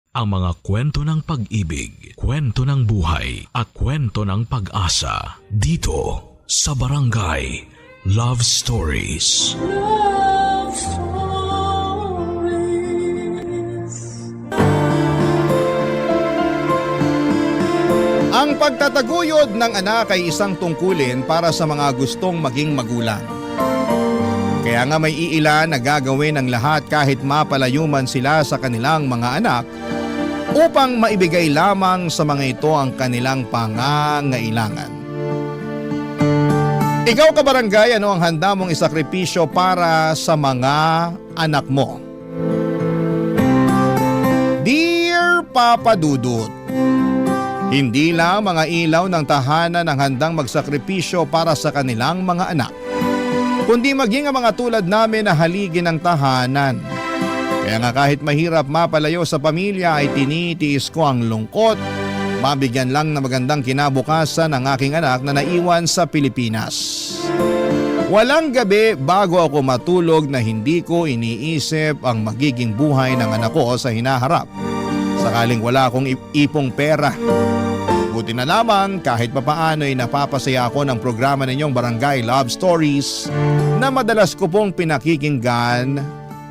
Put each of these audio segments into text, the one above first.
Ang mga kwento ng pag-ibig, kwento ng buhay, at kwento ng pag-asa dito sa Barangay Love Stories. Love Stories. Ang pagtataguyod ng anak ay isang tungkulin para sa mga gustong maging magulang. Kaya nga may iilan na gagawin ang lahat kahit mapalayo man sila sa kanilang mga anak upang maibigay lamang sa mga ito ang kanilang pangangailangan. Ikaw kabarangay, ano ang handa mong isakripisyo para sa mga anak mo? Dear Papa Dudut, hindi lang mga ilaw ng tahanan ang handang magsakripisyo para sa kanilang mga anak, kundi maging ang mga tulad namin na haligi ng tahanan. Kaya nga kahit mahirap mapalayo sa pamilya ay tinitiis ko ang lungkot, mabigyan lang na magandang kinabukasan ang aking anak na naiwan sa Pilipinas. Walang gabi bago ako matulog na hindi ko iniisip ang magiging buhay ng anak ko sa hinaharap. Sakaling wala akong ipong pera. Buti na lamang kahit papaano ay napapasaya ako ng programa ninyong Barangay Love Stories na madalas ko pong pinakikinggan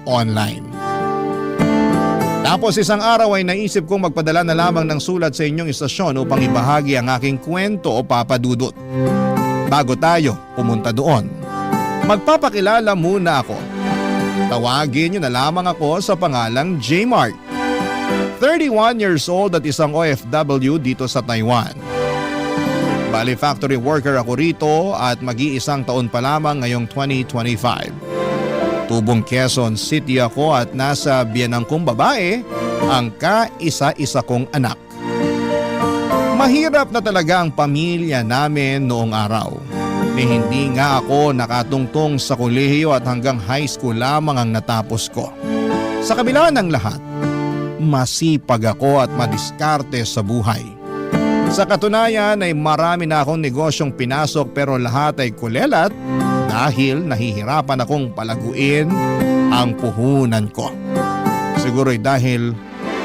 online. Tapos isang araw ay naisip kong magpadala na lamang ng sulat sa inyong istasyon upang ibahagi ang aking kwento o Papa Dudut. Bago tayo pumunta doon, magpapakilala muna ako. Tawagin niyo na lamang ako sa pangalang J. Mark. 31 years old at isang OFW dito sa Taiwan. Bali factory worker ako rito at mag-iisang taon pa lamang ngayong 2025. Tubong Quezon City ako at nasa biyanang kong babae ang kaisa-isa kong anak. Mahirap na talaga ang pamilya namin noong araw. Hindi nga ako nakatungtong sa kolehiyo at hanggang high school lamang ang natapos ko. Sa kabila ng lahat, masipag ako at madiskarte sa buhay. Sa katunayan ay marami na akong negosyong pinasok pero lahat ay kulelat dahil nahihirapan akong palaguin ang puhunan ko. Siguro ay dahil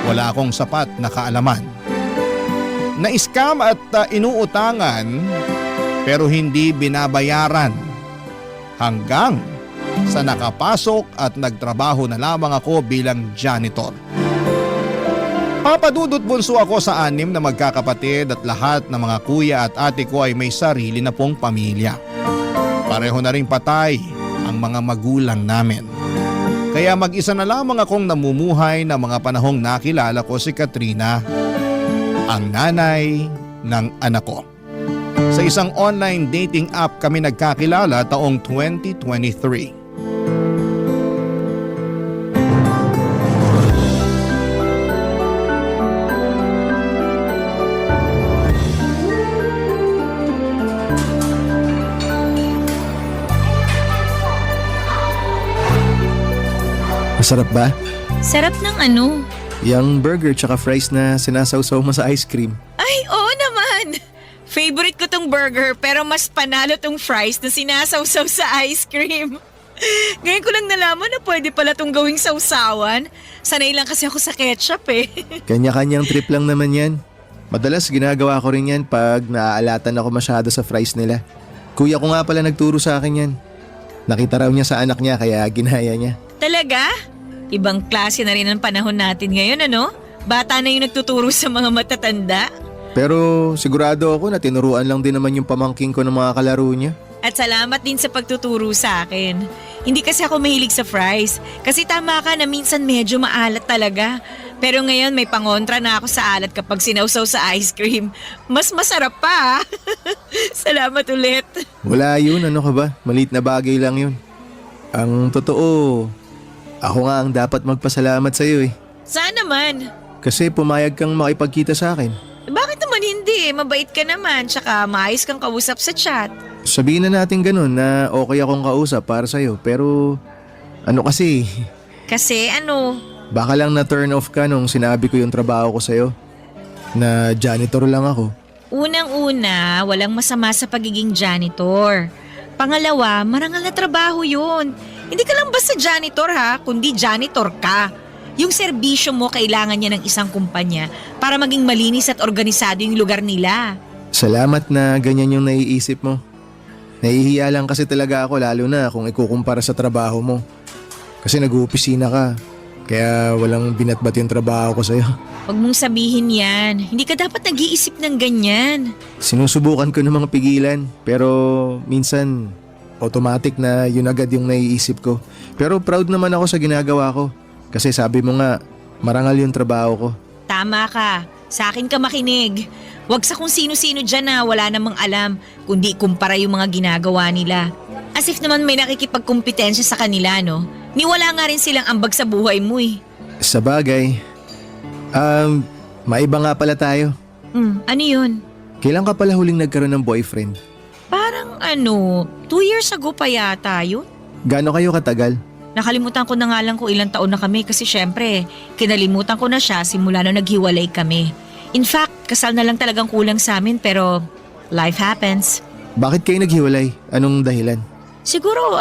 wala akong sapat na kaalaman. Na-scam at inuutangan pero hindi binabayaran hanggang sa nakapasok at nagtrabaho na lamang ako bilang janitor. Papadudot bunso ako sa 6 na magkakapatid at lahat ng mga kuya at ate ko ay may sarili na pong pamilya. Pareho na ring patay ang mga magulang namin. Kaya mag-isa na lamang akong namumuhay na mga panahong nakilala ko si Katrina, ang nanay ng anak ko. Sa isang online dating app kami nagkakilala taong 2023. Masarap ba? Sarap ng ano? Yung burger tsaka fries na sinasawsaw mo sa ice cream. Ay, oo naman! Favorite ko tong burger pero mas panalo tong fries na sinasawsaw sa ice cream. Ngayon ko lang nalaman na pwede pala tong gawing sawsawan. Sanay lang kasi ako sa ketchup eh. Kanya-kanyang trip lang naman yan. Madalas ginagawa ko rin yan pag naaalatan ako masyado sa fries nila. Kuya ko nga pala nagturo sa akin yan. Nakita raw niya sa anak niya kaya ginaya niya. Talaga? Ibang klase na rin ang panahon natin ngayon, ano? Bata na yung nagtuturo sa mga matatanda. Pero sigurado ako na tinuruan lang din naman yung pamangking ko ng mga kalaro niya. At salamat din sa pagtuturo sa akin. Hindi kasi ako mahilig sa fries. Kasi tama ka na minsan medyo maalat talaga. Pero ngayon may pangontra na ako sa alat kapag sinawsaw sa ice cream. Mas masarap pa. Salamat ulit. Wala yun, ano ka ba? Maliit na bagay lang yun. Ang totoo, ako nga ang dapat magpasalamat sa iyo eh. Saan naman? Kasi pumayag kang makipagkita sa akin. Bakit naman hindi? Mabait ka naman, tsaka maayos kang kausap sa chat. Sabihin na natin ganun na okay akong kausap para sa'yo. Pero ano kasi, Kasi ano? baka lang na turn off ka nung sinabi ko yung trabaho ko sa'yo. Na janitor lang ako. Unang-una, walang masama sa pagiging janitor. Pangalawa, marangal na trabaho yun. Hindi ka lang basta janitor ha, kundi janitor ka. Yung serbisyo mo kailangan niya ng isang kumpanya para maging malinis at organisado yung lugar nila. Salamat na ganyan yung naiisip mo. Nahihiya lang kasi talaga ako lalo na kung ikukumpara sa trabaho mo. Kasi nag-uopisina ka, kaya walang binatbat yung trabaho ko sa'yo. Huwag mong sabihin yan. Hindi ka dapat nag-iisip ng ganyan. Sinusubukan ko namang pigilan, pero minsan automatic na yun agad yung naiisip ko. Pero proud naman ako sa ginagawa ko. Kasi sabi mo nga, marangal yung trabaho ko. Tama ka. Sa akin ka makinig. Huwag sa kung sino-sino dyan na wala namang alam, kundi kumpara yung mga ginagawa nila. As if naman may nakikipagkumpetensya sa kanila, no? Niwala nga rin silang ambag sa buhay mo eh. Sa bagay, maiba nga pala tayo. Ano yun? Kailan ka pala huling nagkaroon ng boyfriend? Parang 2 years ago pa yata yun. Gaano kayo katagal? Nakalimutan ko na nga lang kung ilang taon na kami kasi syempre, kinalimutan ko na siya simula nung naghiwalay kami. In fact, kasal na lang talagang kulang sa amin pero life happens. Bakit kayo naghiwalay? Anong dahilan? Siguro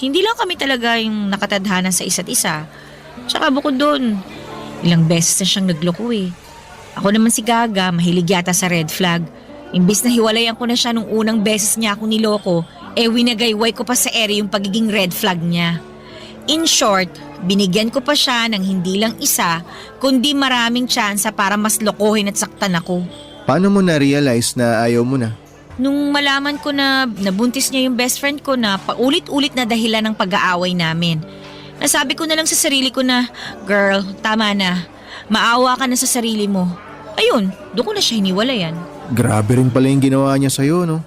hindi lang kami talaga yung nakatadhana sa isa't isa. Tsaka bukod doon, ilang beses na siyang nagloko eh. Ako naman si Gaga, mahilig yata sa red flag. Imbis na hiwalayan ko na siya nung unang beses niya ako niloko, winagayway ko pa sa ere yung pagiging red flag niya. In short, binigyan ko pa siya ng hindi lang isa, kundi maraming tsansa para mas lokohin at saktan ako. Paano mo na-realize na ayaw mo na? Nung malaman ko na nabuntis niya yung best friend ko na paulit-ulit na dahilan ng pag-aaway namin. Nasabi ko na lang sa sarili ko na, girl, tama na. Maawa ka na sa sarili mo. Ayun, doon ko na siya hiniwalayan. Grabe rin pala yung ginawa niya sa'yo, no?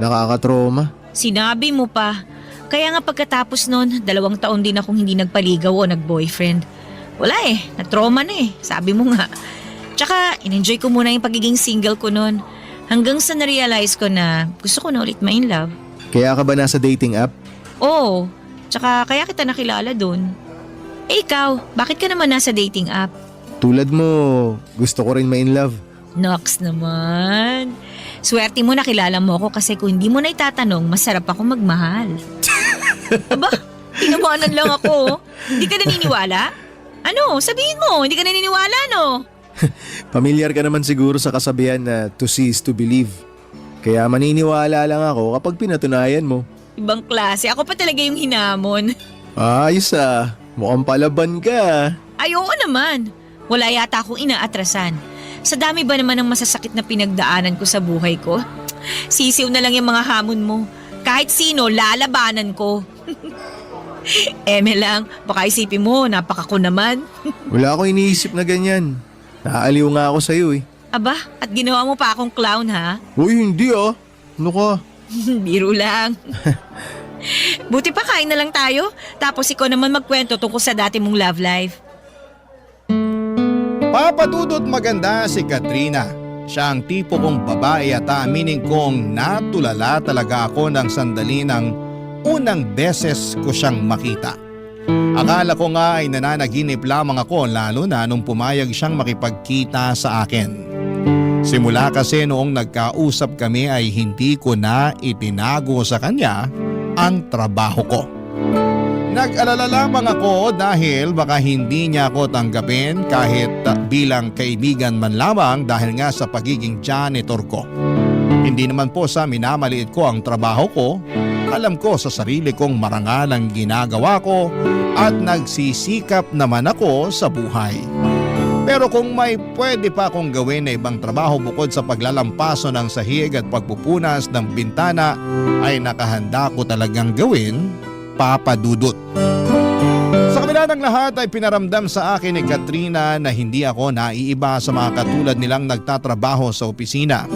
Nakakatroma. Sinabi mo pa. Kaya nga pagkatapos nun, 2 taon din akong hindi nagpaligaw o nag-boyfriend. Wala na-trauma na sabi mo nga. Tsaka, in-enjoy ko muna yung pagiging single ko nun. Hanggang sa na-realize ko na gusto ko na ulit ma-in love. Kaya ka ba nasa dating app? Oo, tsaka kaya kita nakilala dun. Ikaw, bakit ka naman nasa dating app? Tulad mo, gusto ko rin ma-in love. Nox naman. Swerte mo nakilala mo ako kasi kung hindi mo na itatanong, masarap ako magmahal. Aba, tinawanan lang ako. Hindi ka naniniwala? Ano, sabihin mo, hindi ka naniniwala, no? Pamilyar ka naman siguro sa kasabihan na to see is to believe. Kaya maniniwala lang ako kapag pinatunayan mo. Ibang klase, ako pa talaga yung hinamon. Ayos mukhang palaban ka. Ay, oo naman. Wala yata akong inaatrasan. Sa dami ba naman ng masasakit na pinagdaanan ko sa buhay ko? Sisiw na lang yung mga hamon mo. Kahit sino, lalabanan ko. Eme lang, baka isipin mo, napakako naman. Wala akong iniisip na ganyan. Naaaliw nga ako sa'yo Aba, at ginawa mo pa akong clown ha? Uy, hindi Ano ka? Biro lang. Buti pa kain na lang tayo, tapos ikaw naman magkwento tungkol sa dati mong love life. Papadudot maganda si Katrina. Siya ang tipo kong babae at aminin kong natulala talaga ako ng sandali ng unang beses ko siyang makita. Akala ko nga ay nananaginip lamang ako lalo na nung pumayag siyang makipagkita sa akin. Simula kasi noong nagkausap kami ay hindi ko na itinago sa kanya ang trabaho ko. Nag-alala lamang ako dahil baka hindi niya ako tanggapin kahit bilang kaibigan man lamang dahil nga sa pagiging janitor ko. Hindi naman po sa minamaliit ko ang trabaho ko. Alam ko sa sarili kong marangal ang ginagawa ko at nagsisikap naman ako sa buhay. Pero kung may pwede pa akong gawin na ibang trabaho bukod sa paglalampaso ng sahig at pagpupunas ng bintana ay nakahanda ko talagang gawin, Papadudot. Sa kabila ng lahat ay pinaramdam sa akin ni Katrina na hindi ako naiiba sa mga katulad nilang nagtatrabaho sa opisina.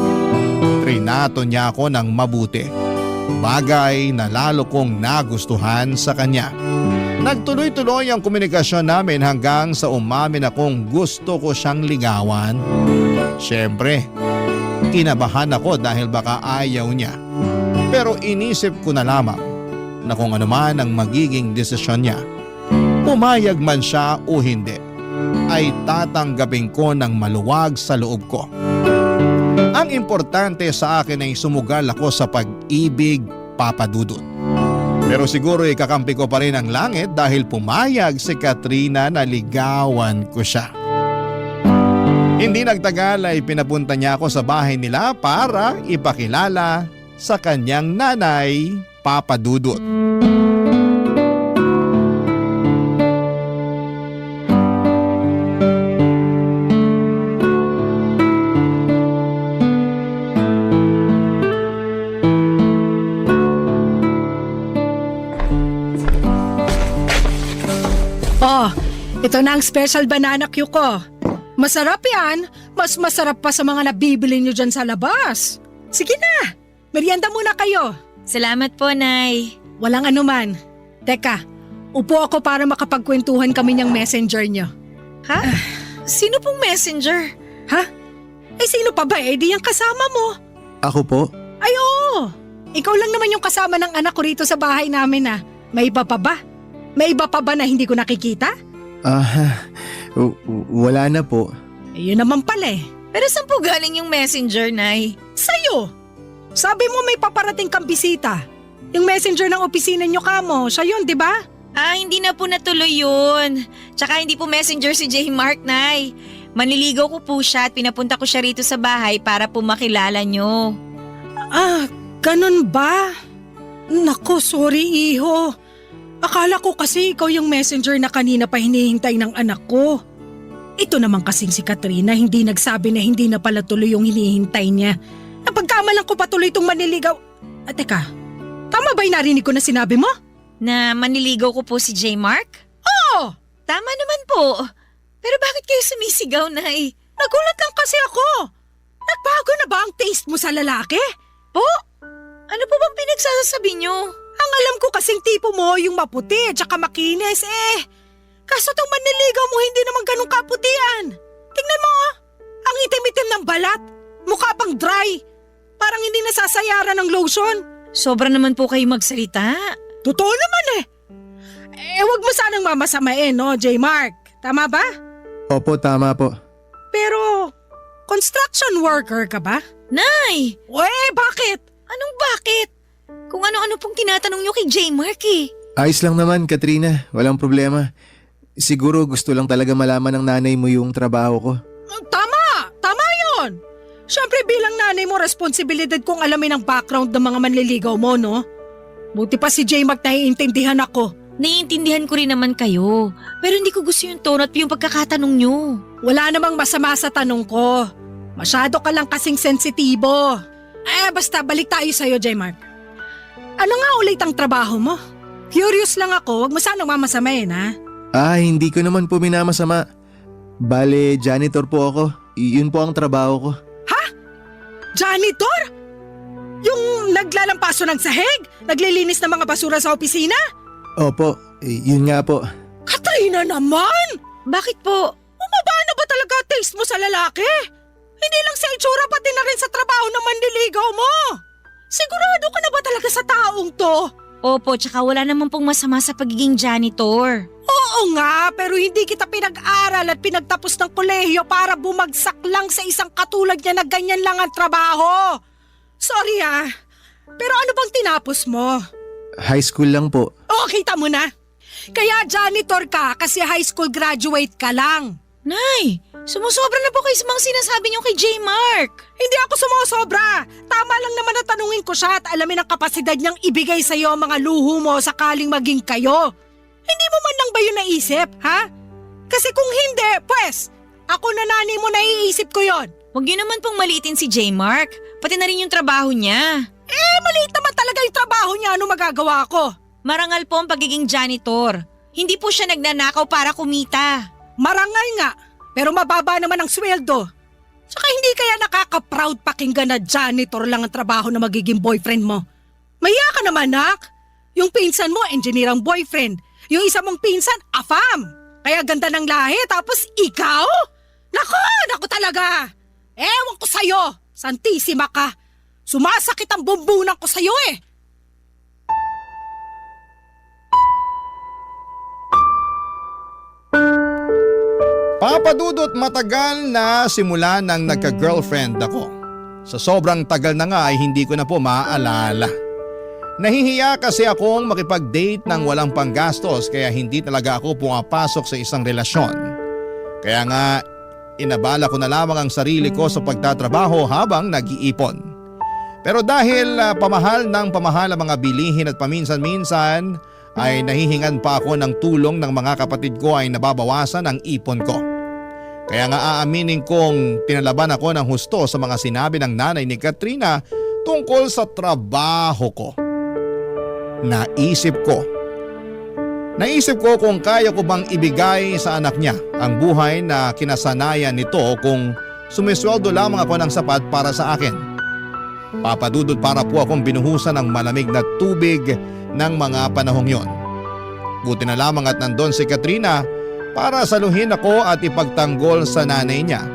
Trinato niya ako ng mabuti. Bagay na lalo kong nagustuhan sa kanya. Nagtuloy-tuloy ang komunikasyon namin hanggang sa umamin akong gusto ko siyang ligawan. Siyempre, kinabahan ako dahil baka ayaw niya. Pero inisip ko na lamang na kung ano man ang magiging desisyon niya, pumayag man siya o hindi, ay tatanggapin ko ng maluwag sa loob ko. Ang importante sa akin ay sumugal ako sa pag-ibig, Papadudot. Pero siguro kakampi ko pa rin ang langit dahil pumayag si Katrina na ligawan ko siya. Hindi nagtagal ay pinapunta niya ako sa bahay nila para ipakilala sa kanyang nanay, Papa Dudut. Oh, ito na ang special banana Q ko. Masarap yan. Mas masarap pa sa mga nabibili nyo dyan sa labas. Sige na, merienda muna kayo. Salamat po, Nay. Walang anuman. Teka, upo ako para makapagkwentuhan kami niyang messenger nyo. Ha? Sino pong messenger? Ha? Eh sino pa ba di yung kasama mo? Ako po? Ay oo, ikaw lang naman yung kasama ng anak ko rito sa bahay namin May iba pa ba? May iba pa ba na hindi ko nakikita? Wala na po. Yun naman pala Pero saan po galing yung messenger, Nay? Sa'yo! Sabi mo may paparating kang bisita. Yung messenger ng opisina nyo kamo, siya yun, di ba? Hindi na po natuloy yun. Tsaka hindi po messenger si J. Mark, Nay. Manliligaw ko po siya at pinapunta ko siya rito sa bahay para po makilala nyo. Ganun ba? Naku, sorry iho. Akala ko kasi ikaw yung messenger na kanina pa hinihintay ng anak ko. Ito naman kasing si Katrina hindi nagsabi na hindi na pala tuloy yung hinihintay niya. Napagkamalan ko pa tuloy itong manliligaw. Teka, tama ba yung narinig ko na sinabi mo? Na manliligaw ko po si J. Mark? Oo! Tama naman po. Pero bakit kayo sumisigaw, Nay? Nagulat lang kasi ako. Nagbago na ba ang taste mo sa lalaki? Po? Ano po bang pinagsasabi nyo? Ang alam ko kasing tipo mo yung maputi at saka makinis Kaso tong manliligaw mo hindi naman ganun kaputian. Tingnan mo ang itim-itim ng balat. Mukha pang dry. Parang hindi nasasayaran ng lotion. Sobra naman po kayo magsalita. Totoo naman wag mo sanang mamasamain J. Mark. Tama ba? Opo, tama po. Pero, construction worker ka ba? Nay! Bakit? Anong bakit? Kung ano-ano pong tinatanong nyo kay J. Mark Ayos lang naman, Katrina. Walang problema. Siguro gusto lang talaga malaman ng nanay mo yung trabaho ko. Tama yun. Siyempre bilang nanay mo, responsibilidad kong alamin ang background ng mga manliligaw mo, no? Buti pa si J. Mark naiintindihan ako. Naiintindihan ko rin naman kayo. Pero hindi ko gusto yung tono at yung pagkakatanong nyo. Wala namang masama sa tanong ko. Masyado ka lang kasing sensitibo. Basta balik tayo sa'yo, J. Mark. Ano nga ulit ang trabaho mo? Curious lang ako, wag mo sanang mamasamain, Hindi ko naman po minamasama. Bale, janitor po ako. Yun po ang trabaho ko. Janitor? Yung naglalampaso ng sahig? Naglilinis ng mga basura sa opisina? Opo, yun nga po. Katrina naman! Bakit po? Bumaba na ba talaga taste mo sa lalaki? Hindi lang sa itsura pati na rin sa trabaho ng manliligaw mo. Sigurado ka na ba talaga sa taong to? Opo, tsaka wala naman pong masama sa pagiging janitor. Oo nga, pero hindi kita pinag-aral at pinagtapos ng kolehiyo para bumagsak lang sa isang katulad niya na ganyan lang ang trabaho. Sorry pero ano bang tinapos mo? High school lang po. Kita mo na. Kaya janitor ka kasi high school graduate ka lang. Nay, sumusobra na po kayo sa mga sinasabi niyo kay J. Mark. Hindi ako sumusobra. Tama lang naman na tanungin ko siya at alamin ang kapasidad niyang ibigay sa iyo ang mga luho mo sakaling maging kayo. Hindi mo man lang ba yun naisip, ha? Kasi kung hindi, pues, ako na nanay mo naiisip ko yon. Huwag niyo naman pong maliitin si J. Mark. Pati na rin yung trabaho niya. Maliit naman talaga yung trabaho niya. Ano magagawa ko? Marangal po ang pagiging janitor. Hindi po siya nagnanakaw para kumita. Marangal nga, pero mababa naman ang sweldo. Saka hindi kaya nakaka-proud pakinggan na janitor lang ang trabaho na magiging boyfriend mo. Maya ka naman, nak. Yung pinsan mo, engineer ang boyfriend. Yung isa mong pinsan, afam. Kaya ganda ng lahi, tapos ikaw? Naku talaga. Ewan ko sa'yo, santisima ka. Sumasakit ang bumbunan ko sa'yo Papa Dudut, matagal na simula nang nagka-girlfriend ako. Sa sobrang tagal na nga ay hindi ko na po maaalala. Nahihiya kasi akong makipag-date ng walang panggastos kaya hindi talaga ako pumapasok sa isang relasyon. Kaya nga inabala ko na lamang ang sarili ko sa pagtatrabaho habang nag-iipon. Pero dahil pamahal ang mga bilihin at paminsan-minsan ay nahihingan pa ako ng tulong ng mga kapatid ko ay nababawasan ang ipon ko. Kaya nga aaminin kong pinalaban ako ng husto sa mga sinabi ng nanay ni Katrina tungkol sa trabaho ko. Naisip ko kung kaya ko bang ibigay sa anak niya ang buhay na kinasanayan nito kung sumisweldo lamang ako ng sapat para sa akin. Papadudod para po akong binuhusan ng malamig na tubig ng mga panahong yon. Buti na lamang at nandun si Katrina para saluhin ako at ipagtanggol sa nanay niya.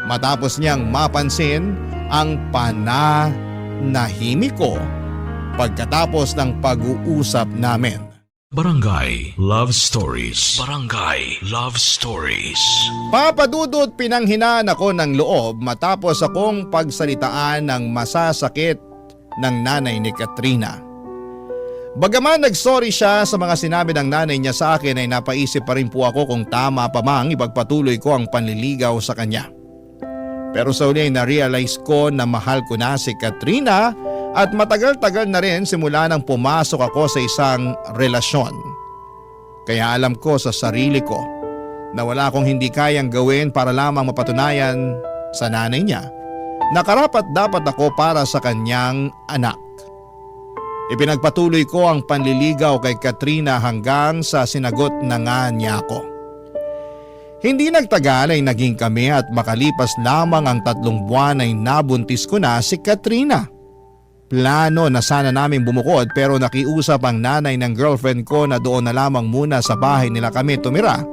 Matapos niyang mapansin ang pananahimik ko pagkatapos ng pag-uusap namin. Barangay Love Stories. Barangay Love Stories. Papadudot pinanghinaan ako ng loob matapos akong pagsalitaan ng masasakit ng nanay ni Katrina. Bagaman nagsorry siya sa mga sinabi ng nanay niya sa akin ay napaisip pa rin po ako kung tama pa mang ipagpatuloy ko ang panliligaw sa kanya. Pero sa uli ay na-realize ko na mahal ko na si Katrina at matagal-tagal na rin simula nang pumasok ako sa isang relasyon. Kaya alam ko sa sarili ko na wala akong hindi kayang gawin para lamang mapatunayan sa nanay niya na karapat dapat ako para sa kanyang anak. Ipinagpatuloy ko ang panliligaw kay Katrina hanggang sa sinagot na nga niya ako. Hindi nagtagal ay naging kami at makalipas lamang ang 3 buwan ay nabuntis ko na si Katrina. Plano na sana naming bumukod pero nakiusap ang nanay ng girlfriend ko na doon na lamang muna sa bahay nila kami tumira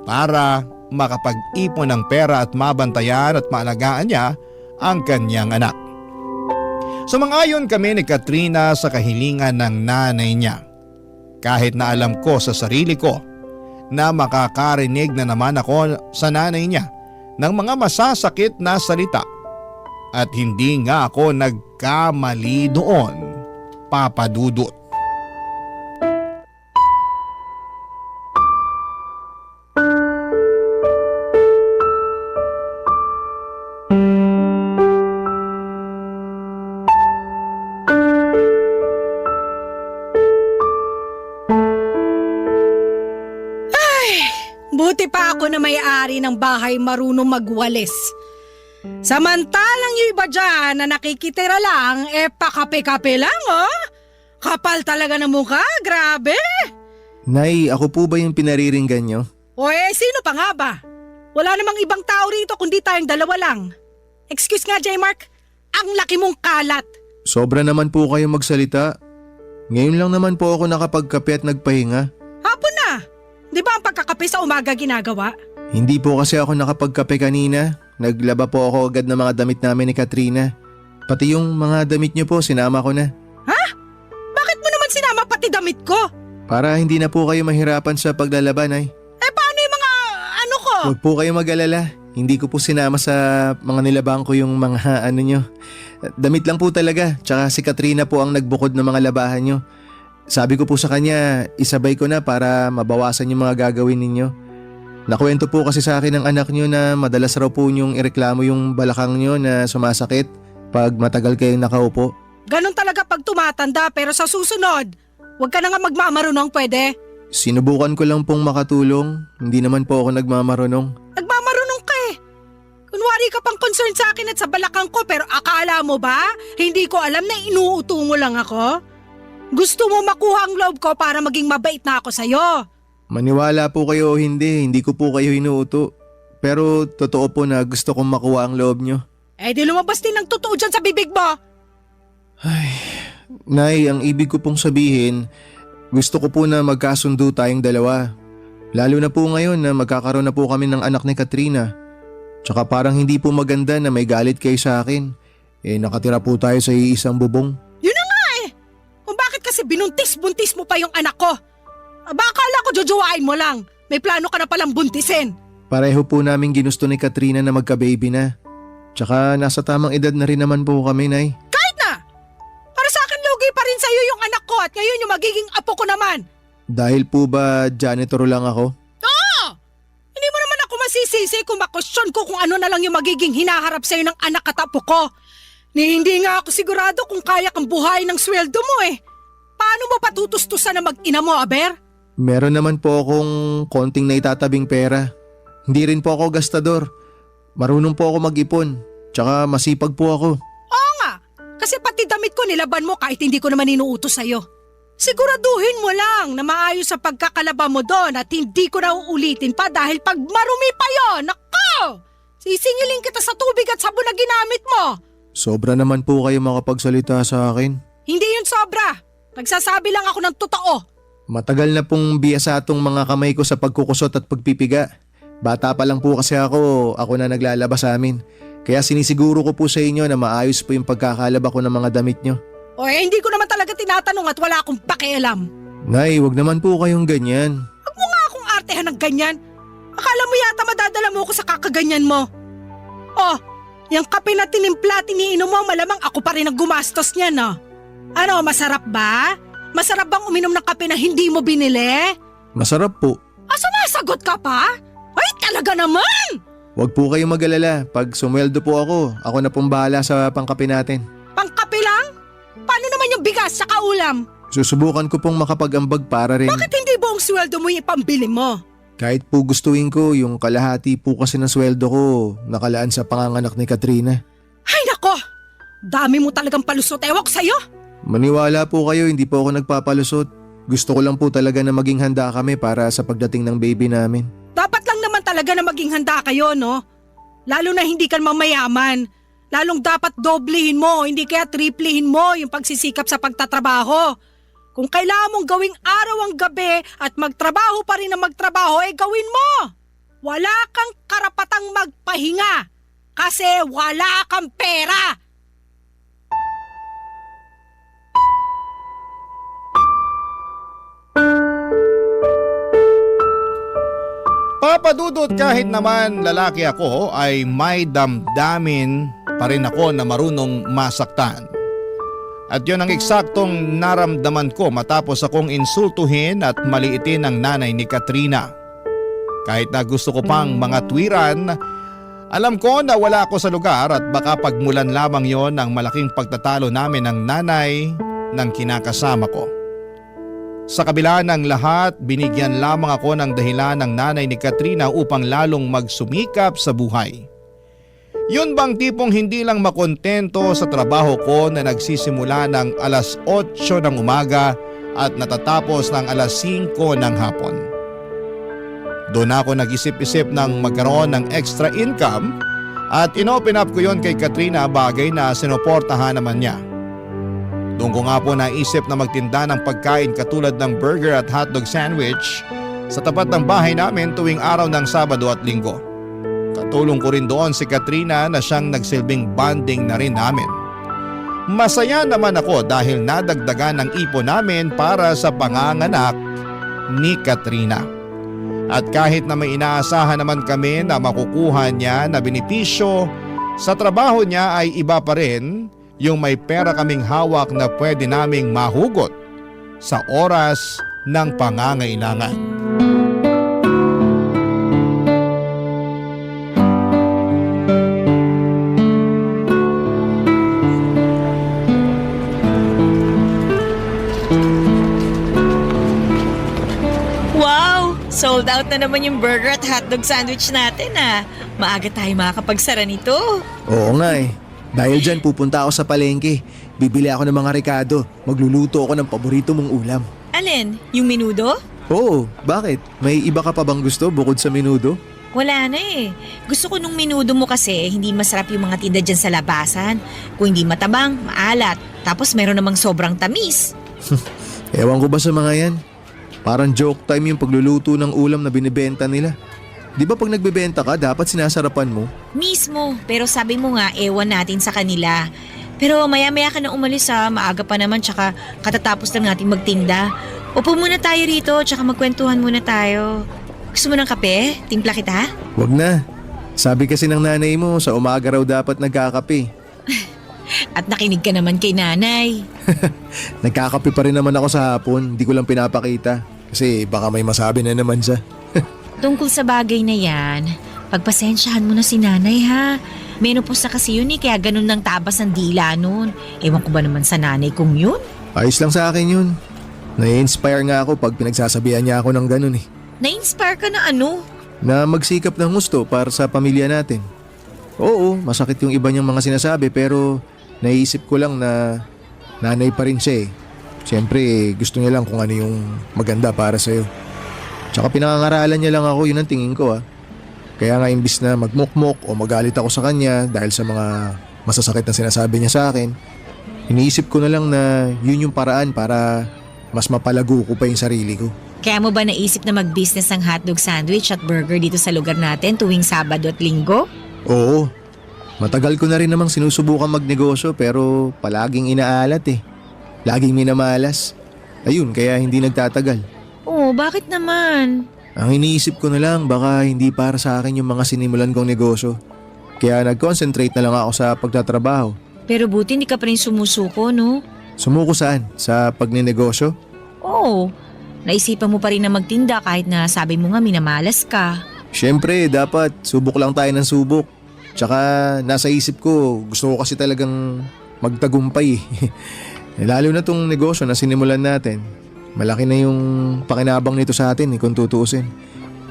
para makapag-ipon ng pera at mabantayan at maalagaan niya ang kanyang anak. Sumang-ayon kami ni Katrina sa kahilingan ng nanay niya. Kahit na alam ko sa sarili ko na makakarinig na naman ako sa nanay niya ng mga masasakit na salita. At hindi nga ako nagkamali doon, papadudot. Buti pa ako na may-ari ng bahay marunong magwalis. Samantalang yung iba dyan na nakikitira lang, pakape-kape lang, oh. Kapal talaga ng mukha, grabe. Nay, ako po ba yung pinariringgan nyo? O sino pa nga ba? Wala namang ibang tao rito kundi tayong dalawa lang. Excuse nga, J-Mark, ang laki mong kalat. Sobra naman po kayo magsalita. Ngayon lang naman po ako nakapagkape at nagpahinga. Hapon na. Di ba ang pagkakape sa umaga ginagawa? Hindi po kasi ako nakapagkape kanina. Naglaba po ako agad ng mga damit namin ni Katrina. Pati yung mga damit niyo po, sinama ko na. Ha? Bakit mo naman sinama pati damit ko? Para hindi na po kayo mahirapan sa paglalaba, Nay. Paano yung mga ano ko? Huwag po kayo mag-alala. Hindi ko po sinama sa mga nilabang ko yung mga ano nyo. Damit lang po talaga. Tsaka si Katrina po ang nagbukod ng mga labahan nyo. Sabi ko po sa kanya, isabay ko na para mabawasan yung mga gagawin ninyo. Nakwento po kasi sa akin ng anak nyo na madalas raw po nyong ireklamo yung balakang nyo na sumasakit pag matagal kayong nakaupo. Ganon talaga pag tumatanda pero sa susunod, huwag ka na nga magmamarunong pwede. Sinubukan ko lang pong makatulong. Hindi naman po ako nagmamarunong. Nagmamarunong ka eh. Kunwari ka pang concerned sa akin at sa balakang ko pero akala mo ba? Hindi ko alam na inuuto mo lang ako? Gusto mo makuha ang loob ko para maging mabait na ako sa'yo. Maniwala po kayo o hindi ko po kayo inuuto. Pero totoo po na gusto kong makuha ang loob nyo. Di lumabas din ang totoo dyan sa bibig mo. Ay, Nay, ang ibig ko pong sabihin, gusto ko po na magkasundo tayong dalawa. Lalo na po ngayon na magkakaroon na po kami ng anak ni Katrina. Tsaka parang hindi po maganda na may galit kayo sa akin. Nakatira po tayo sa iisang bubong. Yun na nga eh. Kung bakit kasi binuntis-buntis mo pa yung anak ko. Baka akala ko jojowain mo lang. May plano ka na palang buntisin. Pareho po namin ginusto ni Katrina na magka-baby na. Tsaka nasa tamang edad na rin naman po kami, Nay. Kahit na! Para sa akin lugi pa rin sa'yo yung anak ko at ngayon yung magiging apo ko naman. Dahil po ba janitor lang ako? Hindi mo naman ako masisisi kung makwestiyon ko kung ano na lang yung magiging hinaharap sa'yo ng anak at apo ko. Hindi nga ako sigurado kung kaya kang buhayin ng sweldo mo eh. Paano mo patutustusan na mag-ina mo, Aber? Meron naman po akong konting naitatabing pera. Hindi rin po ako gastador. Marunong po ako mag-ipon. Tsaka masipag po ako. Oo nga, kasi pati damit ko nilaban mo kahit hindi ko naman inuutos sa'yo. Siguraduhin mo lang na maayos sa pagkakalaba mo doon at hindi ko na uulitin pa dahil pag marumi pa yon, nako! Sisingilin kita sa tubig at sabon na ginamit mo. Sobra naman po kayo makapagsalita sa akin. Hindi yun sobra. Nagsasabi lang ako ng totoo. Matagal na pong biyasa tong mga kamay ko sa pagkukusot at pagpipiga. Bata pa lang po kasi ako na naglalaba sa amin. Kaya sinisiguro ko po sa inyo na maayos po yung pagkakalaba ko ng mga damit nyo. O hindi ko naman talaga tinatanong at wala akong pakialam. Nay, wag naman po kayong ganyan. Huwag mo nga akong artehan ng ganyan. Akala mo yata madadala mo ako sa kakaganyan mo. Oh, yung kape na tinimpla, tiniinom mo, malamang ako pa rin ang gumastos niyan, no? Ano, masarap ba? Masarap bang uminom ng kape na hindi mo binili? Masarap po. Sumasagot ka pa? Ay, talaga naman! Wag po kayong mag-alala. Pag sumweldo po ako na pong bahala sa pangkape natin. Pangkape lang? Paano naman yung bigas sa kaulam? Susubukan ko pong makapag-ambag para rin. Bakit hindi buong sweldo mo yung ipambili mo? Kahit po gustuin ko, yung kalahati po kasi ng sweldo ko nakalaan sa panganganak ni Katrina. Ay nako! Dami mo talagang palusot, ewan ko sa'yo! Maniwala po kayo, hindi po ako nagpapalusot. Gusto ko lang po talaga na maging handa kami para sa pagdating ng baby namin. Dapat lang naman talaga na maging handa kayo, no? Lalo na hindi ka mamayaman. Lalong dapat doblehin mo, hindi kaya triplehin mo yung pagsisikap sa pagtatrabaho. Kung kailangan mong gawing araw ang gabi at magtrabaho pa rin na magtrabaho, gawin mo. Wala kang karapatang magpahinga kasi wala kang pera. Papadudot, kahit naman lalaki ako ay may damdamin pa rin ako na marunong masaktan. At yun ang eksaktong naramdaman ko matapos akong insultuhin at maliitin ang nanay ni Katrina. Kahit na gusto ko pang mga tuwiran, alam ko na wala ako sa lugar at baka pagmulan lamang yon ng malaking pagtatalo namin ng nanay ng kinakasama ko. Sa kabila ng lahat, binigyan lamang ako ng dahilan ng nanay ni Katrina upang lalong magsumikap sa buhay. Yun bang tipong hindi lang makontento sa trabaho ko na nagsisimula ng alas 8 ng umaga at natatapos ng alas 5 ng hapon. Doon ako nag-isip-isip ng magkaroon ng extra income at inopen up ko yon kay Katrina, bagay na sinuportahan naman niya. Doon ko nga po naisip na magtinda ng pagkain katulad ng burger at hotdog sandwich sa tapat ng bahay namin tuwing araw ng Sabado at Linggo. Katulong ko rin doon si Katrina na siyang nagsilbing bonding na rin namin. Masaya naman ako dahil nadagdagan ng ipon namin para sa panganganak ni Katrina. At kahit na may inaasahan naman kami na makukuha niya na benepisyo, sa trabaho niya ay iba pa rin yung may pera kaming hawak na pwede naming mahugot sa oras ng pangangailangan. Wow! Sold out na naman yung burger at hotdog sandwich natin ah. Maaga tayo makakapagsara nito. Oo nga eh. Dahil dyan pupunta ako sa palengke. Bibili ako ng mga rekado. Magluluto ako ng paborito mong ulam. Alin? Yung menudo? Oo, bakit? May iba ka pa bang gusto bukod sa menudo? Wala na eh. Gusto ko nung menudo mo kasi hindi masarap yung mga tinda dyan sa labasan. Kung hindi matabang, maalat. Tapos meron namang sobrang tamis. Ewan ko ba sa mga yan? Parang joke time yung pagluluto ng ulam na binibenta nila. Di ba pag nagbebenta ka, dapat sinasarapan mo? Mismo, pero sabi mo nga, ewan natin sa kanila. Pero maya-maya ka na umalis ha, maaga pa naman tsaka katatapos lang natin magtinda. Upo muna tayo rito tsaka magkwentuhan muna tayo. Gusto mo ng kape? Timpla kita? Wag na. Sabi kasi ng nanay mo, sa umaga raw dapat nagkakape. At nakinig ka naman kay nanay. Nagkakape pa rin naman ako sa hapon, hindi ko lang pinapakita. Kasi baka may masabi na naman siya. Tungkol sa bagay na yan, pagpasensyahan mo na si nanay ha. Menopause na kasi yun kaya ganun ng tabas ng dila nun. Ewan ko ba naman sa nanay kung yun? Ayos lang sa akin yun. Nai-inspire nga ako pag pinagsasabihan niya ako ng ganun eh. Na-inspire ka na ano? Na magsikap ng gusto para sa pamilya natin. Oo, masakit yung iba niyang mga sinasabi pero naiisip ko lang na nanay pa rin siya eh. Siyempre gusto niya lang kung ano yung maganda para sa'yo. Tsaka pinangangaralan niya lang ako, yun ang tingin ko ah. Kaya nga imbis na magmukmok o magalit ako sa kanya dahil sa mga masasakit na sinasabi niya sa akin, iniisip ko na lang na yun yung paraan para mas mapalago ko pa yung sarili ko. Kaya mo ba naisip na mag-business ng hotdog sandwich at burger dito sa lugar natin tuwing Sabado at Linggo? Oo, matagal ko na rin namang sinusubukan magnegosyo pero palaging inaalat eh. Laging minamalas. Ayun, kaya hindi nagtatagal. Oo, bakit naman? Ang iniisip ko na lang baka hindi para sa akin yung mga sinimulan kong negosyo. Kaya nag-concentrate na lang ako sa pagtatrabaho. Pero buti hindi ka pa rin sumusuko, no? Sumuko saan? Sa pagninegosyo? Oo, naisipan mo pa rin na magtinda kahit na sabi mo nga minamalas ka. Siyempre, dapat subok lang tayo ng subok. Tsaka nasa isip ko, gusto ko kasi talagang magtagumpay. Lalo na tong negosyo na sinimulan natin. Malaki na yung pakinabang nito sa atin kung tutuusin.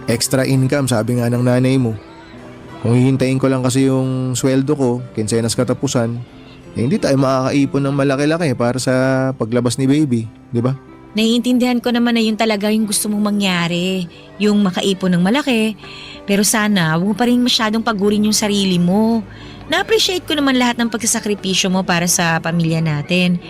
Extra income sabi nga ng nanay mo. Kung hihintayin ko lang kasi yung sweldo ko, kinsenas katapusan, hindi tayo makakaipon ng malaki-laki para sa paglabas ni baby, di ba? Naiintindihan ko naman na yun talaga yung gusto mong mangyari, yung makaipon ng malaki. Pero sana, huwag mo pa rin masyadong pagurin yung sarili mo. Na-appreciate ko naman lahat ng pagsasakripisyo mo para sa pamilya natin.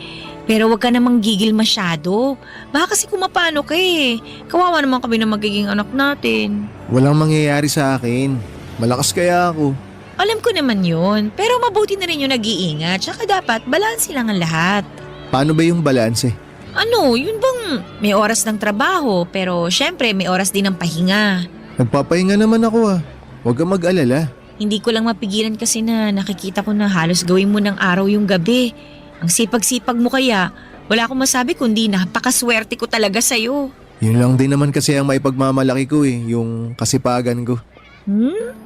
Pero huwag ka namang gigil masyado. Baka kasi kumapano ka eh. Kawawa naman kami na magiging anak natin. Walang mangyayari sa akin. Malakas kaya ako. Alam ko naman yun. Pero mabuti na rin yung nag-iingat. Tsaka dapat balanse lang ang lahat. Paano ba yung balanse? Ano, yun bang may oras ng trabaho pero syempre may oras din ng pahinga. Nagpapahinga naman ako ah. Huwag kang mag-alala. Hindi ko lang mapigilan kasi na nakikita ko na halos gawin mo ng araw yung gabi. Ang sipag-sipag mo kaya, wala akong masabi kundi napakaswerte ko talaga sa'yo. Yun lang din naman kasi ang maipagmamalaki ko eh, yung kasipagan ko.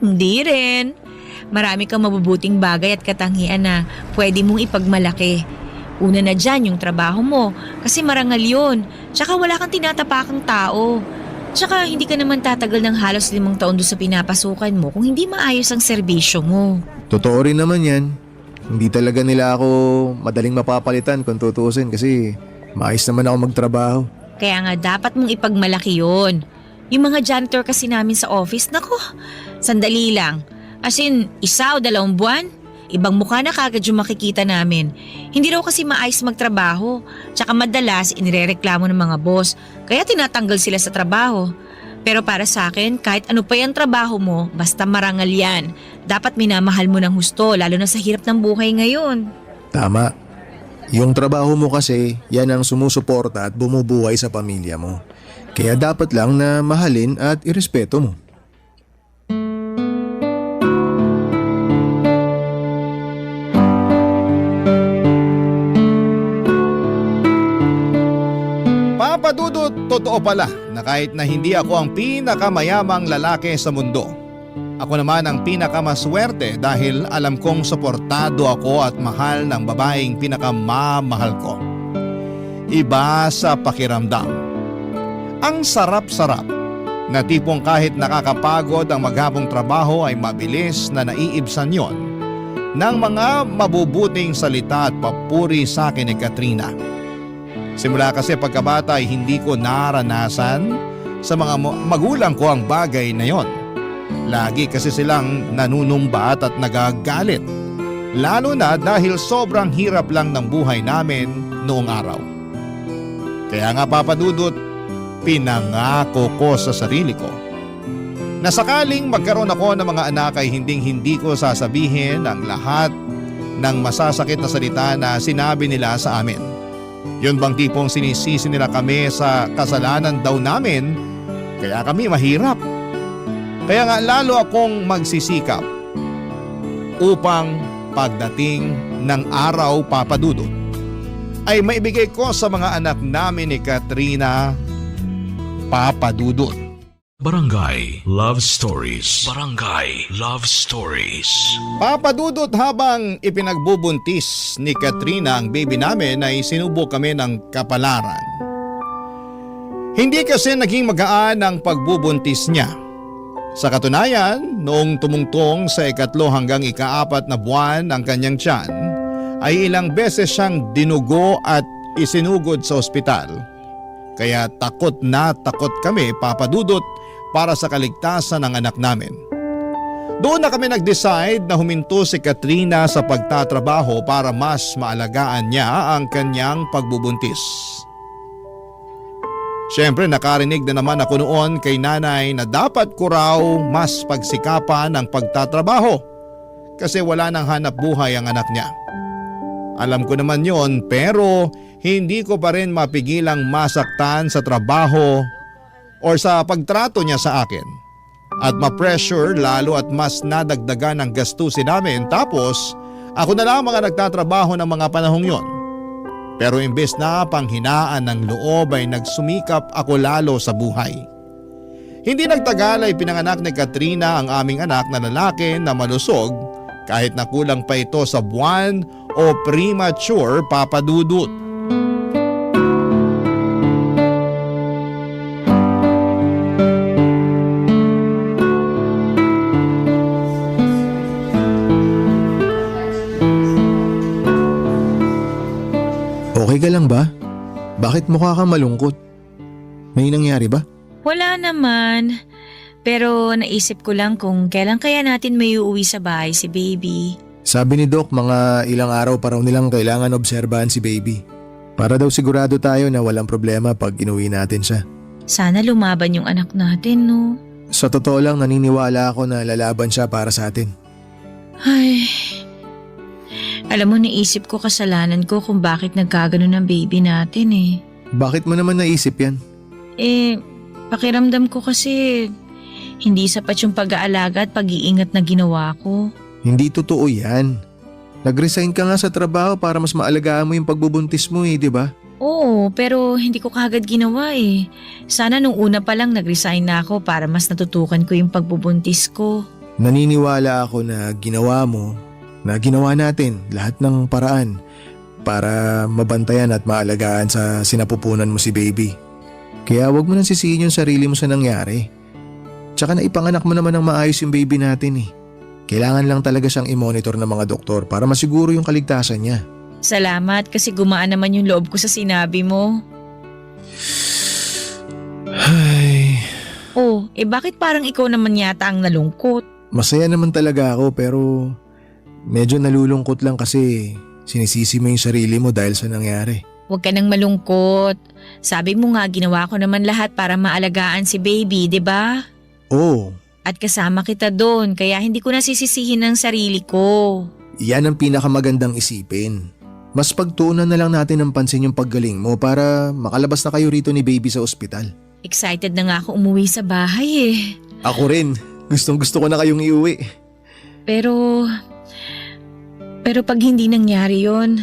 Hindi rin. Marami kang mabubuting bagay at katangian na pwede mong ipagmalaki. Una na dyan yung trabaho mo kasi marangal yun. Tsaka wala kang tinatapakang tao. Tsaka hindi ka naman tatagal ng halos 5 taon doon sa pinapasukan mo kung hindi maayos ang serbisyo mo. Totoo rin naman yan. Hindi talaga nila ako madaling mapapalitan kung tutuusin kasi maayos naman ako magtrabaho. Kaya nga dapat mong ipagmalaki yun. Yung mga janitor kasi namin sa office, nako, sandali lang. As in, 1 o 2 buwan, ibang mukha na kagad yung makikita namin. Hindi raw kasi maayos magtrabaho. Tsaka madalas inirereklamo ng mga boss, kaya tinatanggal sila sa trabaho. Pero para sa akin, kahit ano pa yung trabaho mo, basta marangal yan. Dapat minamahal mo ng husto, lalo na sa hirap ng buhay ngayon. Tama. Yung trabaho mo kasi, yan ang sumusuporta at bumubuhay sa pamilya mo. Kaya dapat lang na mahalin at irespeto mo. Papa Dudut, totoo pala na kahit na hindi ako ang pinakamayamang lalaki sa mundo, ako naman ang pinakamaswerte dahil alam kong suportado ako at mahal ng babaeng pinakamamahal ko. Iba sa pakiramdam. Ang sarap-sarap na tipong kahit nakakapagod ang maghapong trabaho ay mabilis na naiibsan yon ng mga mabubuting salita at papuri sa akin ni Katrina. Simula kasi pagkabata ay hindi ko naranasan sa mga magulang ko ang bagay na yon. Lagi kasi silang nanunumbat at nagagalit. Lalo na dahil sobrang hirap lang ng buhay namin noong araw. Kaya nga Papa Dudut, pinangako ko sa sarili ko na sakaling magkaroon ako ng mga anak ay hindi ko sasabihin ang lahat ng masasakit na salita na sinabi nila sa amin. Yun bang tipong sinisisi nila kami sa kasalanan daw namin kaya kami mahirap. Kaya nga lalo akong magsisikap upang pagdating ng araw, Papa Dudut, ay maibigay ko sa mga anak namin ni Katrina, Papa Dudut. Barangay Love Stories. Barangay Love Stories. Papa Dudut, habang ipinagbubuntis ni Katrina ang baby namin ay sinubok kami ng kapalaran. Hindi kasi naging magaan ang pagbubuntis niya. Sa katunayan, noong tumungtong sa 3 hanggang 4 na buwan ang kanyang tiyan, ay ilang beses siyang dinugo at isinugod sa ospital. Kaya takot na takot kami, Papa Dudut, para sa kaligtasan ng anak namin. Doon na kami nag-decide na huminto si Katrina sa pagtatrabaho para mas maalagaan niya ang kanyang pagbubuntis. Siyempre nakarinig na naman ako noon kay nanay na dapat ko raw mas pagsikapan ang pagtatrabaho kasi wala nang hanap buhay ang anak niya. Alam ko naman yon, pero hindi ko pa rin mapigilang masaktan sa trabaho or sa pagtrato niya sa akin. At ma-pressure lalo at mas nadagdagan ang gastusin namin, tapos ako na lang mga nagtatrabaho ng mga panahong yon. Pero imbes na panghinaan ng loob ay nagsumikap ako lalo sa buhay. Hindi nagtagal ay pinanganak ni Katrina ang aming anak na lalaki na malusog kahit na kulang pa ito sa buwan o premature, Papa Dudut. Okay ka lang ba? Bakit mukha kang malungkot? May nangyari ba? Wala naman. Pero naisip ko lang kung kailan kaya natin may uuwi sa bahay si baby. Sabi ni Doc, mga ilang araw pa raw nilang kailangan obserbahan si baby. Para daw sigurado tayo na walang problema pag inuwi natin siya. Sana lumaban yung anak natin, no? Sa totoo lang, naniniwala ako na lalaban siya para sa atin. Ay, alam mo, naisip ko kasalanan ko kung bakit nagkaganon ang baby natin eh. Bakit mo naman naisip yan? Pakiramdam ko kasi hindi sapat yung pag-aalaga at pag-iingat na ginawa ko. Hindi totoo yan. Nag-resign ka nga sa trabaho para mas maalagaan mo yung pagbubuntis mo di ba? Oo, pero hindi ko kagad ginawa eh. Sana nung una pa lang nag-resign na ako para mas natutukan ko yung pagbubuntis ko. Naniniwala ako na ginawa mo, na ginawa natin lahat ng paraan para mabantayan at maalagaan sa sinapupunan mo si baby. Kaya wag mo nang sisihin yung sarili mo sa nangyari. Tsaka na ipanganak mo naman ng maayos yung baby natin eh. Kailangan lang talaga siyang i-monitor ng mga doktor para masiguro yung kaligtasan niya. Salamat kasi gumaan naman yung loob ko sa sinabi mo. Ay, Bakit parang ikaw naman yata ang nalungkot? masaya naman talaga ako pero medyo nalulungkot lang kasi sinisisi mo yung sarili mo dahil sa nangyari. Huwag ka nang malungkot. Sabi mo nga ginawa ko naman lahat para maalagaan si baby, 'di ba? Oo, At kasama kita doon kaya hindi ko nasisisihin ang sarili ko. yan ang pinakamagandang isipin. Mas pagtuunan na lang natin ng pansin yung paggaling mo para makalabas na kayo rito ni baby sa ospital. Excited na nga ako umuwi sa bahay eh. Ako rin, gustong gusto ko na kayong iuwi. Pero pag hindi nangyari yon,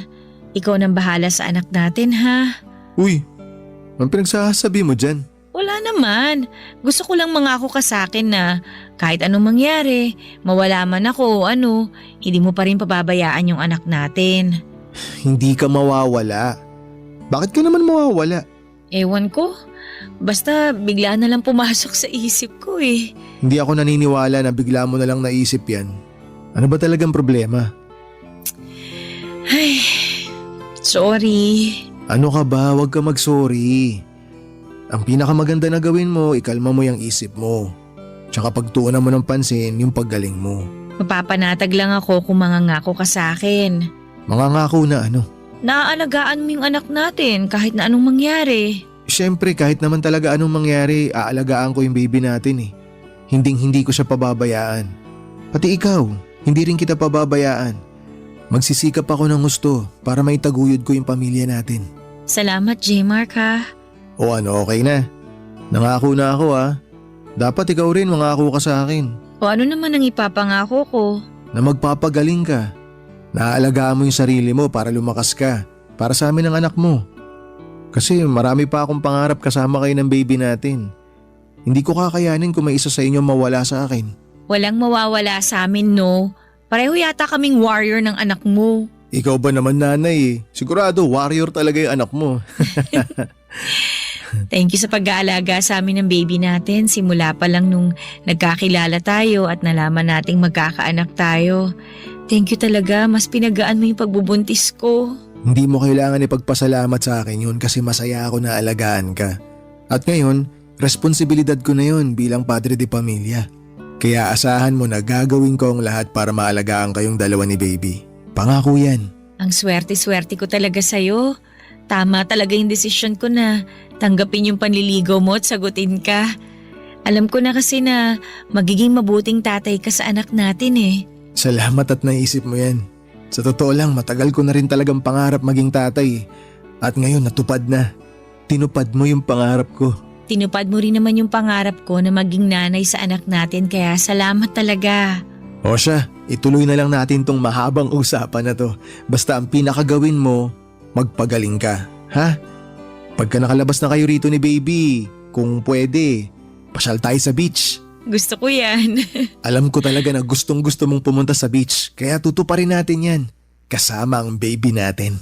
ikaw nang bahala sa anak natin ha. Uy, anong pinagsasabi mo dyan? Wala naman. Gusto ko lang mangako ka sa akin na kahit anong mangyari, mawala man ako hindi mo pa rin pababayaan yung anak natin. Hindi ka mawawala. Bakit ka naman mawawala? Ewan ko. Basta bigla na lang pumasok sa isip ko eh. Hindi ako naniniwala na bigla mo na lang naisip yan. Ano ba talagang problema? Ay, sorry. Ano ka ba? Huwag ka mag-sorry. Ang pinakamaganda na gawin mo, ikalma mo yung isip mo. Tsaka pagtuunan mo ng pansin yung paggaling mo. Mapapanatag lang ako kung mangangako ka sa akin. Mangangako na ano? Naaalagaan mo yung anak natin kahit na anong mangyari. Siyempre kahit naman talaga anong mangyari, aalagaan ko yung baby natin eh. Hinding-hindi ko siya pababayaan. Pati ikaw, hindi rin kita pababayaan. Magsisikap ako ng gusto para maitaguyod ko yung pamilya natin. Salamat, J-Mark ha. O ano, okay na. Nangako na ako ha. Dapat ikaw rin mangako ka sa akin O ano naman ang ipapangako ko? na magpapagaling ka. Naaalagaan mo yung sarili mo para lumakas ka. Para sa amin ang anak mo. Kasi marami pa akong pangarap kasama kayo ng baby natin. Hindi ko kakayanin kung may isa sa inyo mawala sa akin. Walang mawawala sa amin, no? Pareho yata kaming warrior ng anak mo. Ikaw ba naman nanay eh? Sigurado warrior talaga yung anak mo. Thank you sa pag-aalaga sa amin ng baby natin. Simula pa lang nung nagkakilala tayo at nalaman nating magkakaanak tayo. Thank you talaga, mas pinagaan mo yung pagbubuntis ko. Hindi mo kailangan ipagpasalamat sa akin yun kasi masaya ako na alagaan ka. At ngayon, responsibilidad ko na yun bilang padre de pamilya. Kaya asahan mo na gagawin ko ang lahat para maalagaan kayong dalawa ni baby. Pangako yan. Ang swerte-swerte ko talaga sa'yo. Tama talaga yung desisyon ko na tanggapin yung panliligaw mo at sagutin ka. Alam ko na kasi na magiging mabuting tatay ka sa anak natin eh. Salamat at naisip mo yan. Sa totoo lang, matagal ko na rin talagang pangarap maging tatay. At ngayon natupad na. Tinupad mo yung pangarap ko. Tinupad mo rin naman yung pangarap ko na maging nanay sa anak natin kaya salamat talaga. O siya, ituloy na lang natin tong mahabang usapan na to. Basta ang pinakagawin mo, magpagaling ka. Ha? Pagka nakalabas na kayo rito ni baby, kung pwede, pasyal tayo sa beach. Gusto ko yan. Alam ko talaga na gustong gusto mong pumunta sa beach, kaya tutuparin natin yan. Kasama ang baby natin.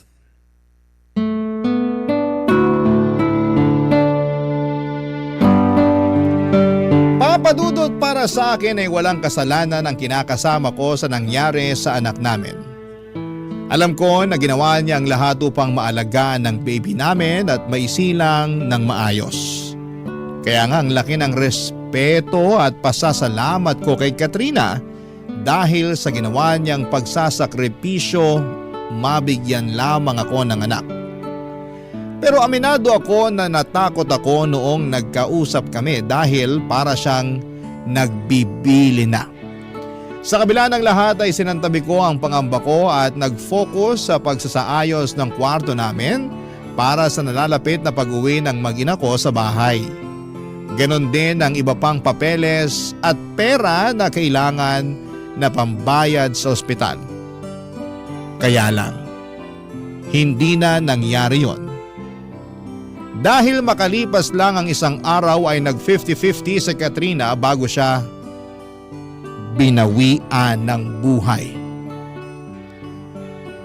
Papadudot, para sa akin ay walang kasalanan ang kinakasama ko sa nangyari sa anak namin. Alam ko na ginawa niya ang lahat upang maalagaan ng baby namin at maisilang ng maayos. Kaya nga ang laki ng respeto at pasasalamat ko kay Katrina dahil sa ginawa niyang pagsasakripisyo, mabigyan lamang ako ng anak. Pero aminado ako na natakot ako noong nagkausap kami dahil para siyang nagbibili na. Sa kabila ng lahat ay sinantabi ko ang pangamba ko at nag-focus sa pagsasaayos ng kwarto namin para sa nalalapit na pag-uwi ng mag-ina ko sa bahay. Ganon din ang iba pang papeles at pera na kailangan na pambayad sa ospital. Kaya lang, hindi na nangyari yon. Dahil makalipas lang ang isang araw ay nag 50-50 sa Katrina bago siya binawian ng buhay.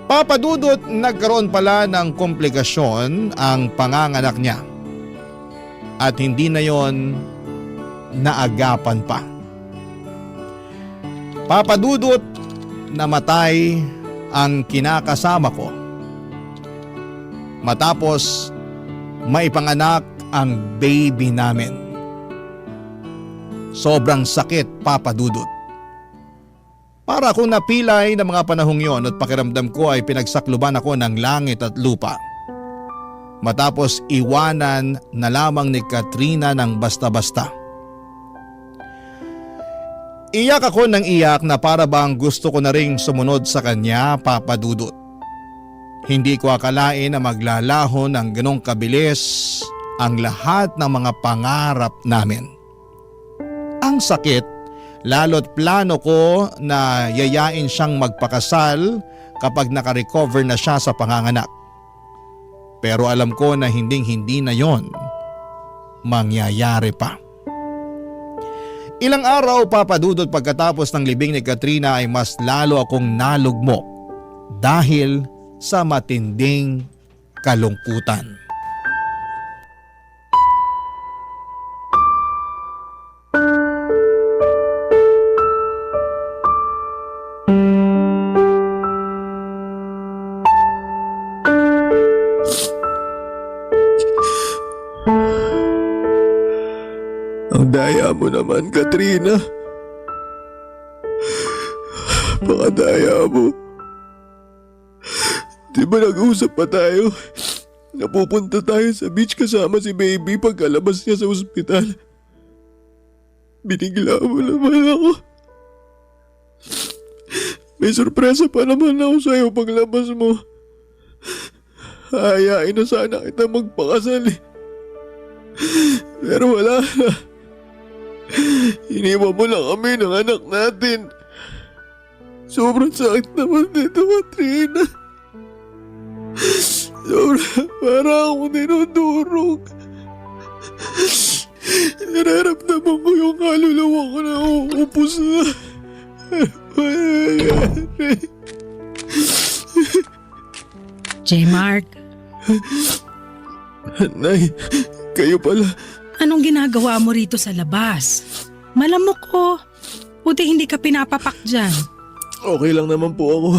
Papadudot, nagkaroon pala ng komplikasyon ang panganganak niya. At hindi na yon naagapan pa. Papadudot, namatay ang kinakasama ko. Matapos maipanganak ang baby namin. Sobrang sakit, papadudot. Para akong napilay ng mga panahong yon at pakiramdam ko ay pinagsakluban ako ng langit at lupa. Matapos iwanan na lamang ni Katrina ng basta-basta. Iyak ako ng iyak na para bang gusto ko na ring sumunod sa kanya, papadudot. Hindi ko akalain na maglalaho ng ganong kabilis ang lahat ng mga pangarap namin. Ang sakit, lalo't plano ko na yayain siyang magpakasal kapag nakarecover na siya sa panganganak. Pero alam ko na hinding-hindi na yon mangyayari pa. Ilang araw, papadudot, pagkatapos ng libing ni Katrina ay mas lalo akong nalugmok dahil sa matinding kalungkutan. Ang daya mo naman, Katrina. Pakadaya mo. Di ba nag-usap pa tayo? Napupunta tayo sa beach kasama si baby pagkalabas niya sa ospital. Binigla mo naman ako. May sorpresa pa naman ako sa'yo paglabas mo. Hayain na sana kita magpakasal eh. Pero wala na. Iniwan mo lang kami ng anak natin. Sobrang sakit naman dito, Katrina. Para akong dinudurog. Nararamdaman ko yung kaluluwa ko na uupos na. J-Mark, Nay, kayo pala. anong ginagawa mo rito sa labas? Malamok ko. Buti hindi ka pinapapak dyan. Okay lang naman po ako.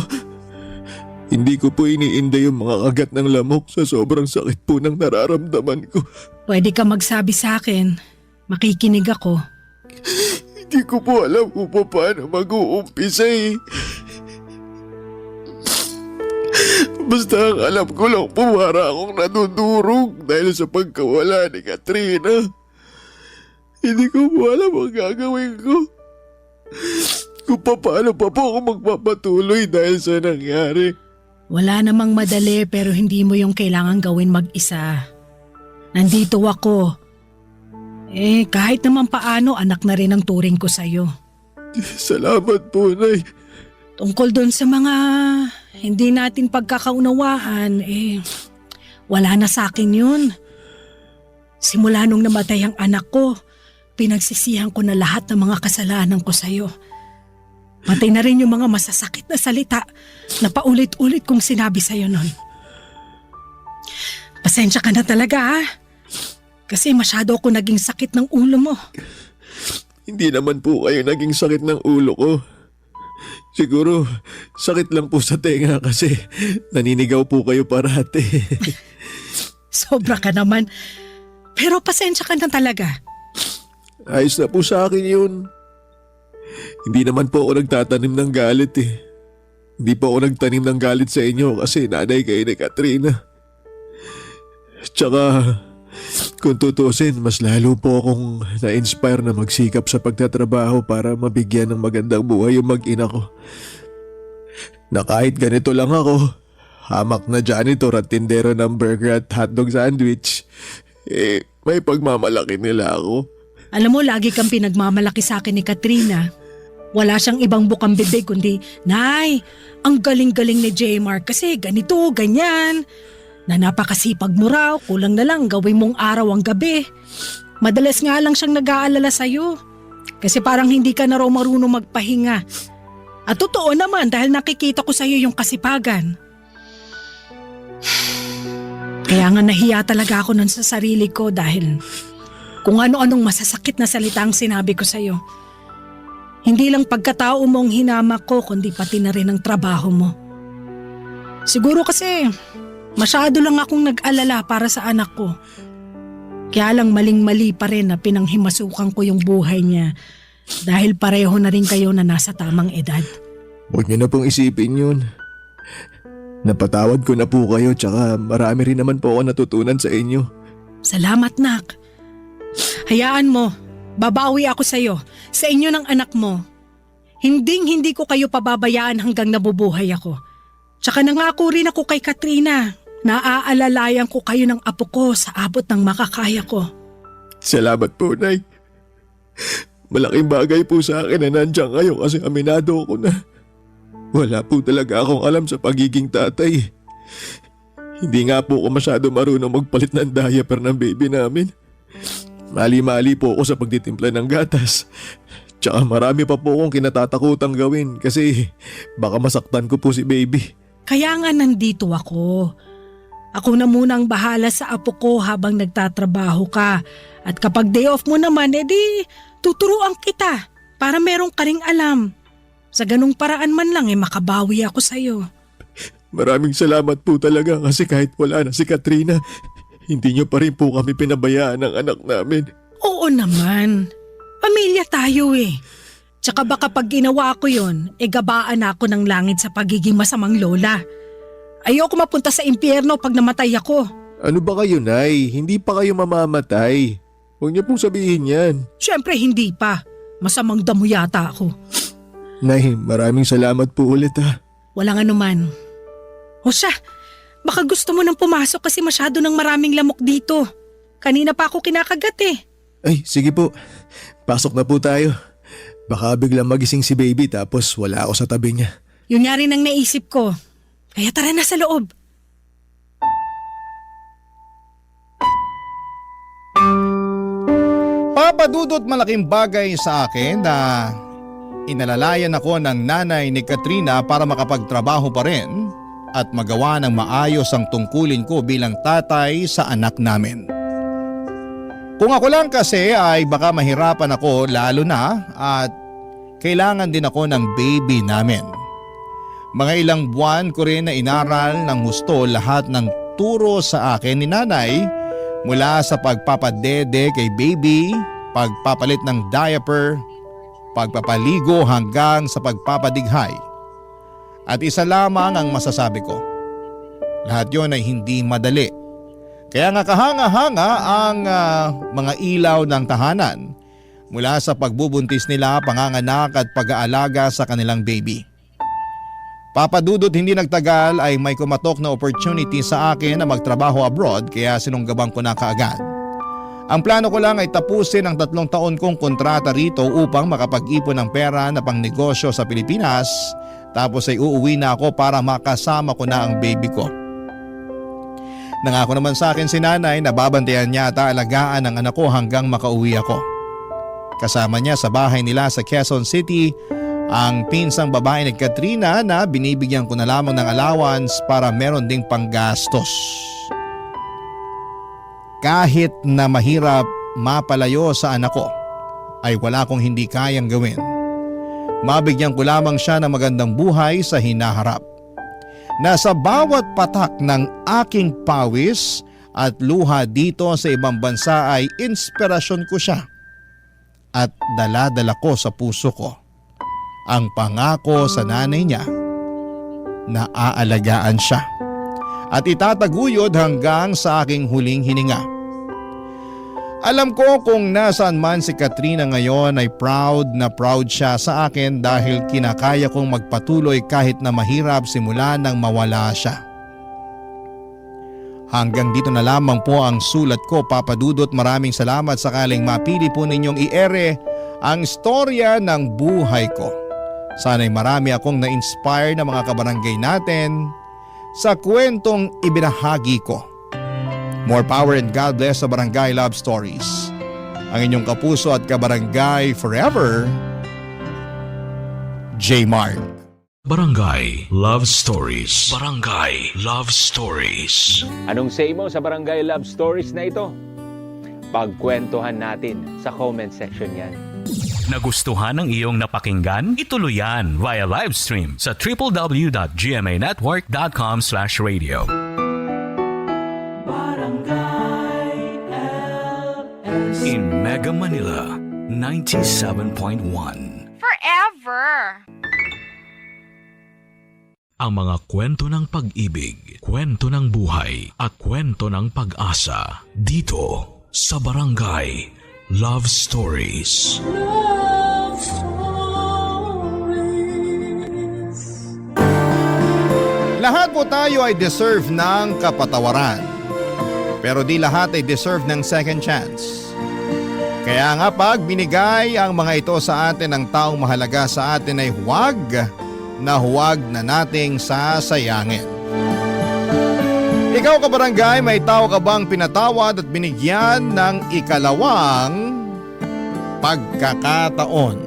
Hindi ko po iniinda yung mga kagat ng lamok sa sobrang sakit po ng nararamdaman ko. Pwede ka magsabi sa akin. Makikinig ako. Hindi ko po alam kung paano mag-uumpisa eh. Basta ang alam ko lang po para akong nadudurog dahil sa pagkawala ni Katrina. Hindi ko po alam ang gagawin ko. Kung paano pa po ako magpapatuloy dahil sa nangyari. Wala namang madali pero hindi mo yung kailangan gawin mag-isa. Nandito ako. Kahit naman paano anak na rin ang turing ko sa'yo. Salamat po, Nay. Tungkol doon sa mga hindi natin pagkakaunawaan, wala na sa akin yun. Simula nung namatay ang anak ko, pinagsisihan ko na lahat ng mga kasalanan ko sa'yo. Pati na rin yung mga masasakit na salita na paulit-ulit kong sinabi sa'yo nun. Pasensya ka na talaga ha. Kasi masyado ako naging sakit ng ulo mo. Hindi naman po kayo naging sakit ng ulo ko. Siguro, sakit lang po sa tenga kasi naninigaw po kayo parati. Sobra ka naman. Pero pasensya ka na talaga. Ayos na po sa akin yun. Hindi naman po ako nagtatanim ng galit eh. Hindi po ako nagtanim ng galit sa inyo kasi nanay kayo ni Katrina. Tsaka, kung tutusin, mas lalo po akong na-inspire na magsikap sa pagtatrabaho para mabigyan ng magandang buhay yung mag-ina ko. Na kahit ganito lang ako, hamak na janitor at tindero ng burger at hotdog sandwich, may pagmamalaki nila ako. Alam mo, lagi kang pinagmamalaki sa akin ni Katrina. Wala siyang ibang bukang bibig kundi, Nay, ang galing-galing ni J-Mark kasi ganito, ganyan. Na napakasipag mo raw, kulang na lang gawin mong araw ang gabi. Madalas nga lang siyang nag-aalala sa'yo. Kasi parang hindi ka na raw marunong magpahinga. At totoo naman dahil nakikita ko sa'yo yung kasipagan. Kaya nga nahiya talaga ako nun sa sarili ko dahil kung ano-anong masasakit na salita ang sinabi ko sa'yo. Hindi lang pagkatao mo ang hinamak ko kundi pati na rin ang trabaho mo. Siguro kasi masyado lang akong nag-alala para sa anak ko. Kaya lang maling-mali pa rin na pinanghimasukan ko yung buhay niya dahil pareho na rin kayo na nasa tamang edad. Huwag niyo na pong isipin yun. Napatawad ko na po kayo tsaka marami rin naman po ako natutunan sa inyo. Salamat, Nak. Hayaan mo, babawi ako sa'yo, sa inyo ng anak mo. Hindi ko kayo pababayaan hanggang nabubuhay ako. Tsaka nangako rin ako kay Katrina. Naaalalayan ko kayo ng apo ko sa abot ng makakaya ko. Salamat po, Nay. Malaking bagay po sa akin na nandiyan kayo kasi aminado ko na. Wala po talaga akong alam sa pagiging tatay. Hindi nga po ako masyado marunong magpalit ng diaper ng baby namin. Mali-mali po ako sa pagtitimpla ng gatas. Tsaka marami pa po akong kinatatakutang gawin kasi baka masaktan ko po si baby. Kaya nga nandito ako. Ako na munang bahala sa apo ko habang nagtatrabaho ka. At kapag day off mo naman, edi tuturuan kita para merong ka ring alam. Sa ganung paraan man lang makabawi ako sa'yo. Maraming salamat po talaga kasi kahit wala na si Katrina, hindi niyo pa rin po kami pinabayaan ng anak namin. Oo naman. Pamilya tayo eh. Tsaka baka pag ginawa ko yun, gabaan ako ng langit sa pagiging masamang lola. Ayoko mapunta sa impyerno pag namatay ako. Ano ba kayo, Nay? Hindi pa kayo mamamatay. Huwag niyo pong sabihin yan. Siyempre hindi pa. Masamang damo yata ako. Nay, maraming salamat po ulit ha. Walang anuman. O siya, baka gusto mo nang pumasok kasi masyado ng maraming lamok dito. Kanina pa ako kinakagat eh. Ay, sige po. Pasok na po tayo. Baka biglang magising si baby tapos wala ako sa tabi niya. Yun nga rin ang naisip ko. Kaya tara na sa loob. Papadudot malaking bagay sa akin na inalalayan ako ng nanay ni Katrina para makapagtrabaho pa rin at magawa ng maayos ang tungkulin ko bilang tatay sa anak namin. Kung ako lang kasi ay baka mahirapan ako lalo na at kailangan din ako ng baby namin. Mga ilang buwan ko rin na inaral ng gusto lahat ng turo sa akin ni nanay mula sa pagpapadede kay baby, pagpapalit ng diaper, pagpapaligo hanggang sa pagpapadighay. At isa lamang ang masasabi ko. Lahat yon ay hindi madali. Kaya nga kahanga-hanga ang mga ilaw ng tahanan mula sa pagbubuntis nila, panganganak at pag-aalaga sa kanilang baby. Papadudot hindi nagtagal ay may kumatok na opportunity sa akin na magtrabaho abroad kaya sinunggabang ko na kaagad. Ang plano ko lang ay tapusin ang 3 taon kong kontrata rito upang makapag-ipon ng pera na pangnegosyo sa Pilipinas tapos ay uuwi na ako para makasama ko na ang baby ko. Nangako naman sa akin si nanay na babantayan niya at alagaan ang anak ko hanggang makauwi ako. Kasama niya sa bahay nila sa Quezon City ang pinsang babae ni Katrina na binibigyan ko na lamang ng allowance para meron ding panggastos. Kahit na mahirap mapalayo sa anak ko ay wala akong hindi kayang gawin. Mabigyan ko lamang siya ng magandang buhay sa hinaharap. Nasa bawat patak ng aking pawis at luha dito sa ibang bansa ay inspirasyon ko siya. At dala-dala ko sa puso ko ang pangako sa nanay niya na aalagaan siya at itataguyod hanggang sa aking huling hininga. Alam ko kung nasaan man si Katrina ngayon ay proud na proud siya sa akin dahil kinakaya kong magpatuloy kahit na mahirap simula nang mawala siya. Hanggang dito na lamang po ang sulat ko, Papadudot. Maraming salamat sakaling mapili po ninyong i-ere ang istorya ng buhay ko. Sana'y marami akong na-inspire na mga kabarangay natin sa kwentong ibinahagi ko. More power and God bless sa Barangay Love Stories. Ang inyong kapuso at kabarangay forever, J. Mark. Barangay Love Stories. Barangay Love Stories. Anong say mo sa Barangay Love Stories na ito? Pagkwentuhan natin sa comment section yan. Nagustuhan ng iyong napakinggan? Ituloy yan via live stream sa www.gmanetwork.com/radio. In Mega Manila, 97.1. Forever! Ang mga kwento ng pag-ibig, kwento ng buhay at kwento ng pag-asa dito sa Barangay Love Stories. Love Stories. Lahat po tayo ay deserve ng kapatawaran. Pero di lahat ay deserve ng second chance. Kaya nga pag binigay ang mga ito sa atin ng taong mahalaga sa atin ay huwag na nating sasayangin. Ikaw kabarangay, may tao ka bang pinatawad at binigyan ng ikalawang pagkakataon?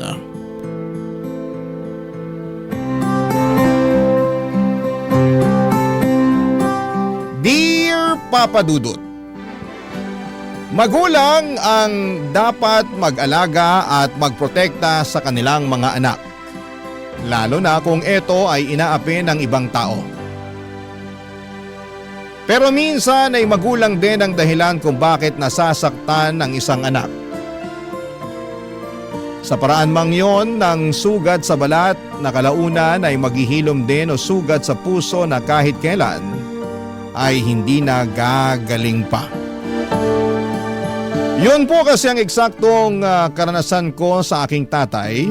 Dear Papa Dudut, magulang ang dapat mag-alaga at magprotekta sa kanilang mga anak. Lalo na kung ito ay inaapi ng ibang tao. Pero minsan ay magulang din ang dahilan kung bakit nasasaktan ang isang anak. Sa paraan mang yon ng sugat sa balat na kalaunan ay maghihilom din o sugat sa puso na kahit kailan ay hindi na gagaling pa. Yun po kasi ang eksaktong karanasan ko sa aking tatay.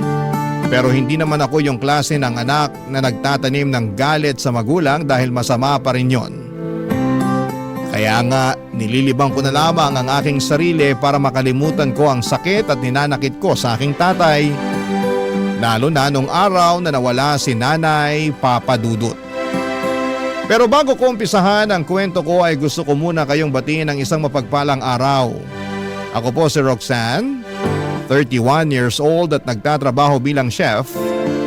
Pero hindi naman ako yung klase ng anak na nagtatanim ng galit sa magulang dahil masama pa rin yon. Kaya nga nililibang ko na lamang ang aking sarili para makalimutan ko ang sakit at ninanakit ko sa aking tatay Lalo na nung araw na nawala si Nanay Papa Dudut. Pero bago ko umpisahan ang kwento ko ay gusto ko muna kayong batiin ng isang mapagpalang araw. Ako po si Roxanne, 31 years old at nagtatrabaho bilang chef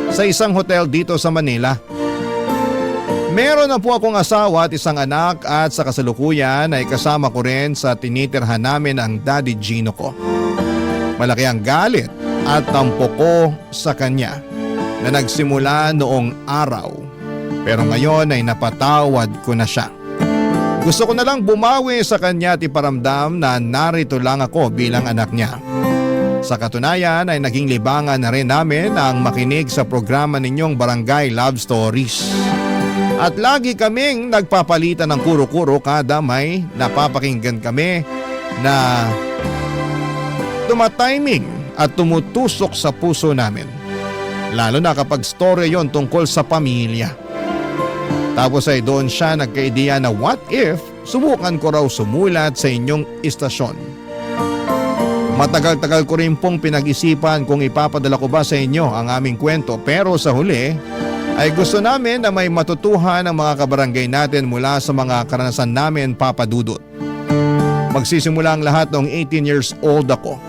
sa isang hotel dito sa Manila. Meron na po akong asawa at isang anak at sa kasalukuyan ay kasama ko rin sa tinitirhan namin ang Daddy Gino ko. Malaki ang galit at tampo ko sa kanya na nagsimula noong araw. Pero ngayon ay napatawad ko na siya. Gusto ko na lang bumawi sa kanya at iparamdam na narito lang ako bilang anak niya. Sa katunayan ay naging libangan na rin namin ang makinig sa programa ninyong Barangay Love Stories. At lagi kaming nagpapalitan ng kuro-kuro kada may napapakinggan kami na tumatiming at tumutusok sa puso namin. Lalo na kapag story yon tungkol sa pamilya. Tapos ay doon siya nagka-ideya na what if subukan ko raw sumulat sa inyong istasyon. Matagal-tagal ko rin pong pinag-isipan kung ipapadala ko ba sa inyo ang aming kwento pero sa huli ay gusto namin na may matutuhan ang mga kabarangay natin mula sa mga karanasan namin, Papa Dudut. Magsisimula ang lahat noong 18 years old ako.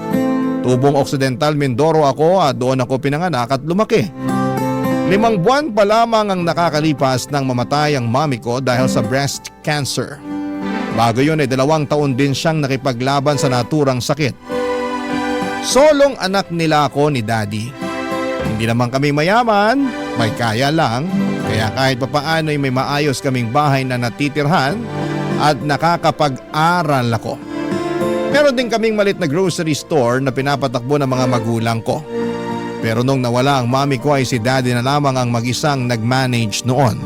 Tubong Occidental Mindoro ako at doon ako pinanganak at lumaki. 5 buwan pa lamang ang nakakalipas nang mamatay ang mami ko dahil sa breast cancer. Bago yun ay 2 taon din siyang nakipaglaban sa naturang sakit. Solong anak nila ako ni Daddy. Hindi naman kami mayaman, may kaya lang, kaya kahit papaano ay may maayos kaming bahay na natitirhan at nakakapag-aral ako. Meron din kaming malit na grocery store na pinapatakbo ng mga magulang ko. Pero nung nawala ang mami ko ay si Daddy na lamang ang mag-isang nag-manage noon.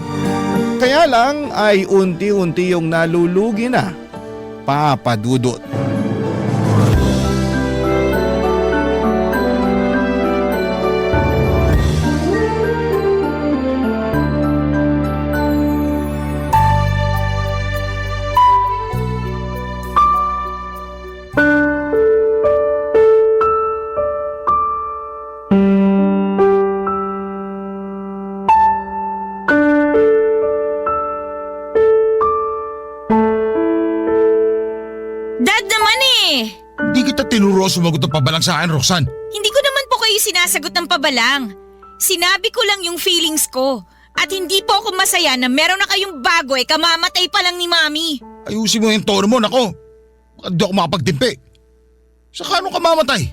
Kaya lang ay unti-unti yung nalulugi na, Papa Dudut. Tinuro sumagot ng pabalang sa akin, Roxanne. Hindi ko naman po kayo sinasagot ng pabalang. Sinabi ko lang yung feelings ko. At hindi po ako masaya na meron na kayong bago kamamatay pa lang ni Mami. Ayusin mo yung tono mo, nako. Hindi ako makapagtimpi. Saka ano ka mamatay?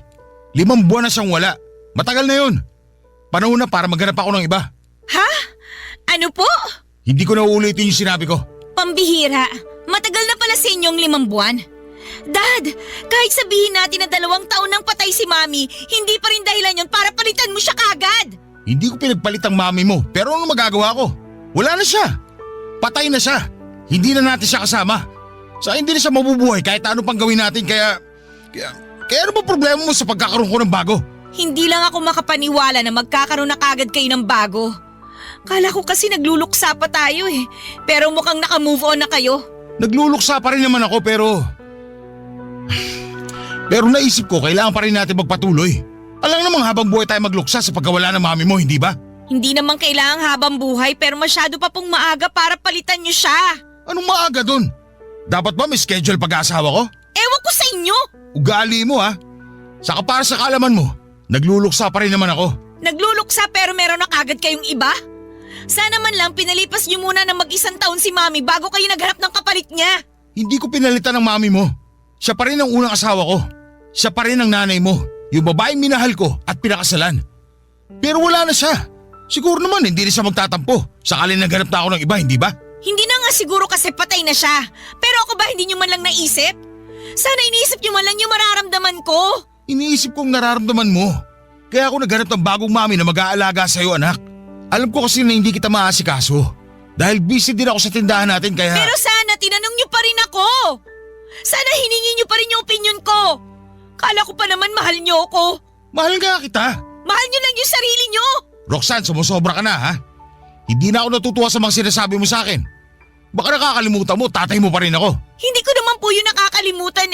5 buwan na siyang wala. Matagal na yun. Panahon na para maghanap ako ng iba. Ha? Ano po? Hindi ko na uulitin yung sinabi ko. Pambihira. Matagal na pala sa inyong 5 buwan. Dad, kahit sabihin natin na 2 taon nang patay si Mami, hindi pa rin dahilan yun para palitan mo siya kagad. Hindi ko pinagpalit ang mami mo, pero ano magagawa ko? Wala na siya. Patay na siya. Hindi na natin siya kasama. Saka hindi na siya mabubuhay kahit ano pang gawin natin kaya ano ba problema mo sa pagkakaroon ko ng bago? Hindi lang ako makapaniwala na magkakaroon na kagad kayo ng bago. Kala ko kasi nagluluksa pa tayo pero mukhang naka-move on na kayo. Nagluluksa pa rin naman ako pero naisip ko kailangan pa rin natin magpatuloy. Alam namang habang buhay tayo magluksa sa pagkawala ng mami mo, hindi ba? Hindi naman kailangang habang buhay pero masyado pa pong maaga para palitan niyo siya. Anong maaga dun? Dapat ba may schedule pag-aasawa ko? Ewan ko sa inyo. Ugali mo ha. Saka para sa kaalaman mo, nagluluksa pa rin naman ako. Nagluluksa pero meron na kagad kayong iba? Sana man lang pinalipas niyo muna ng mag-1 taon si Mami bago kayo naghanap ng kapalit niya. Hindi ko pinalitan ng mami mo. Siya pa rin ang unang asawa ko. Siya pa rin ang nanay mo, yung babaeng minahal ko at pinakasalan. Pero wala na siya. Siguro naman hindi na siya magtatampo. Sakali naghanap na ako ng iba, hindi ba? Hindi na nga siguro kasi patay na siya. Pero ako ba hindi niyo man lang naisip? Sana iniisip niyo man lang yung mararamdaman ko. Iniisip kong nararamdaman mo. Kaya ako naghanap ng bagong mami na mag-aalaga sa'yo, anak. Alam ko kasi na hindi kita maasikaso. Dahil busy din ako sa tindahan natin kaya… Pero sana tinanong niyo pa rin ako. Sana hiningi niyo pa rin yung opinion ko. Kala ko pa naman mahal niyo ako. Mahal nga kita. Mahal niyo lang yung sarili niyo. Roxanne, sumusobra ka na ha? Hindi na ako natutuwa sa mga sinasabi mo sa akin. Baka nakakalimutan mo, tatay mo pa rin ako. Hindi ko naman po yun nakakalimutan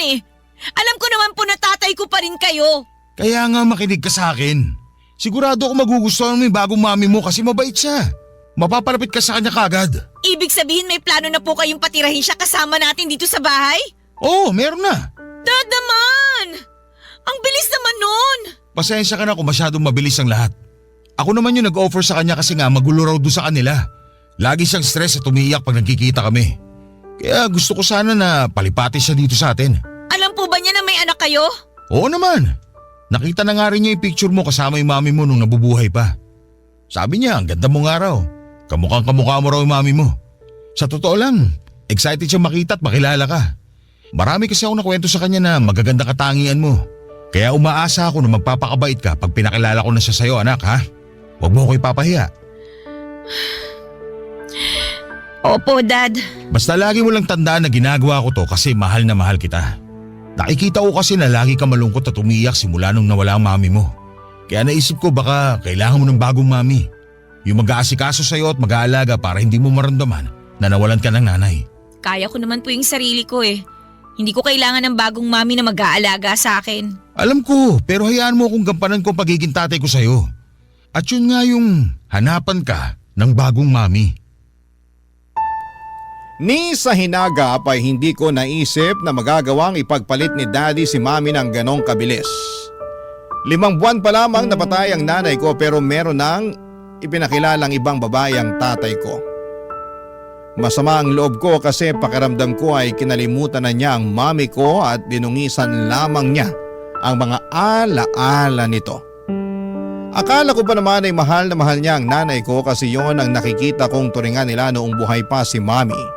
Alam ko naman po na tatay ko pa rin kayo. Kaya nga makinig ka sa akin. Sigurado ako magugustuhan mo yung bagong mami mo kasi mabait siya. Mapapalapit ka sa kanya kagad. Ibig sabihin may plano na po kayong patirahin siya kasama natin dito sa bahay? Oo, meron na. Dad naman! Ang bilis naman nun! Pasensya ka na kung masyadong mabilis ang lahat. Ako naman yung nag-offer sa kanya kasi nga magulo raw doon sa kanila. Lagi siyang stress at umiiyak pag nagkikita kami. Kaya gusto ko sana na palipati siya dito sa atin. Alam po ba niya na may anak kayo? Oo naman. Nakita na nga rin niya yung picture mo kasama yung mami mo nung nabubuhay pa. Sabi niya, ang ganda mo nga raw. Kamukhang kamukha mo raw yung mami mo. Sa totoo lang, excited siya makita at makilala ka. Marami kasi ako nakwento sa kanya na magaganda katangian mo. Kaya umaasa ako na magpapakabait ka pag pinakilala ko na siya sa'yo, anak, ha? Huwag mo ko ipapahiya. Opo, Dad. Basta lagi mo lang tandaan na ginagawa ko to kasi mahal na mahal kita. Nakikita ko kasi na lagi ka malungkot at umiyak simula nung nawala ang mami mo. Kaya naisip ko baka kailangan mo ng bagong mami. Yung mag-aasikaso sa'yo at mag-aalaga para hindi mo maramdaman na nawalan ka ng nanay. Kaya ko naman po yung sarili ko eh. Hindi ko kailangan ng bagong mami na mag-aalaga sa akin. Alam ko, pero hayaan mo akong gampanan ko ang pagiging tatay ko sa'yo. At yun nga yung hanapan ka ng bagong mami. Ni sa hinagap ay hindi ko naisip na magagawang ipagpalit ni Daddy si Mami ng ganong kabilis. 5 buwan pa lamang napatay ang nanay ko pero meron nang ipinakilalang ibang babae ang tatay ko. Masama ang loob ko kasi pakiramdam ko ay kinalimutan na niya ang mami ko at dinungisan lamang niya ang mga ala-ala nito. Akala ko pa naman ay mahal na mahal niya ang nanay ko kasi yon ang nakikita kong turingan nila noong buhay pa si Mami.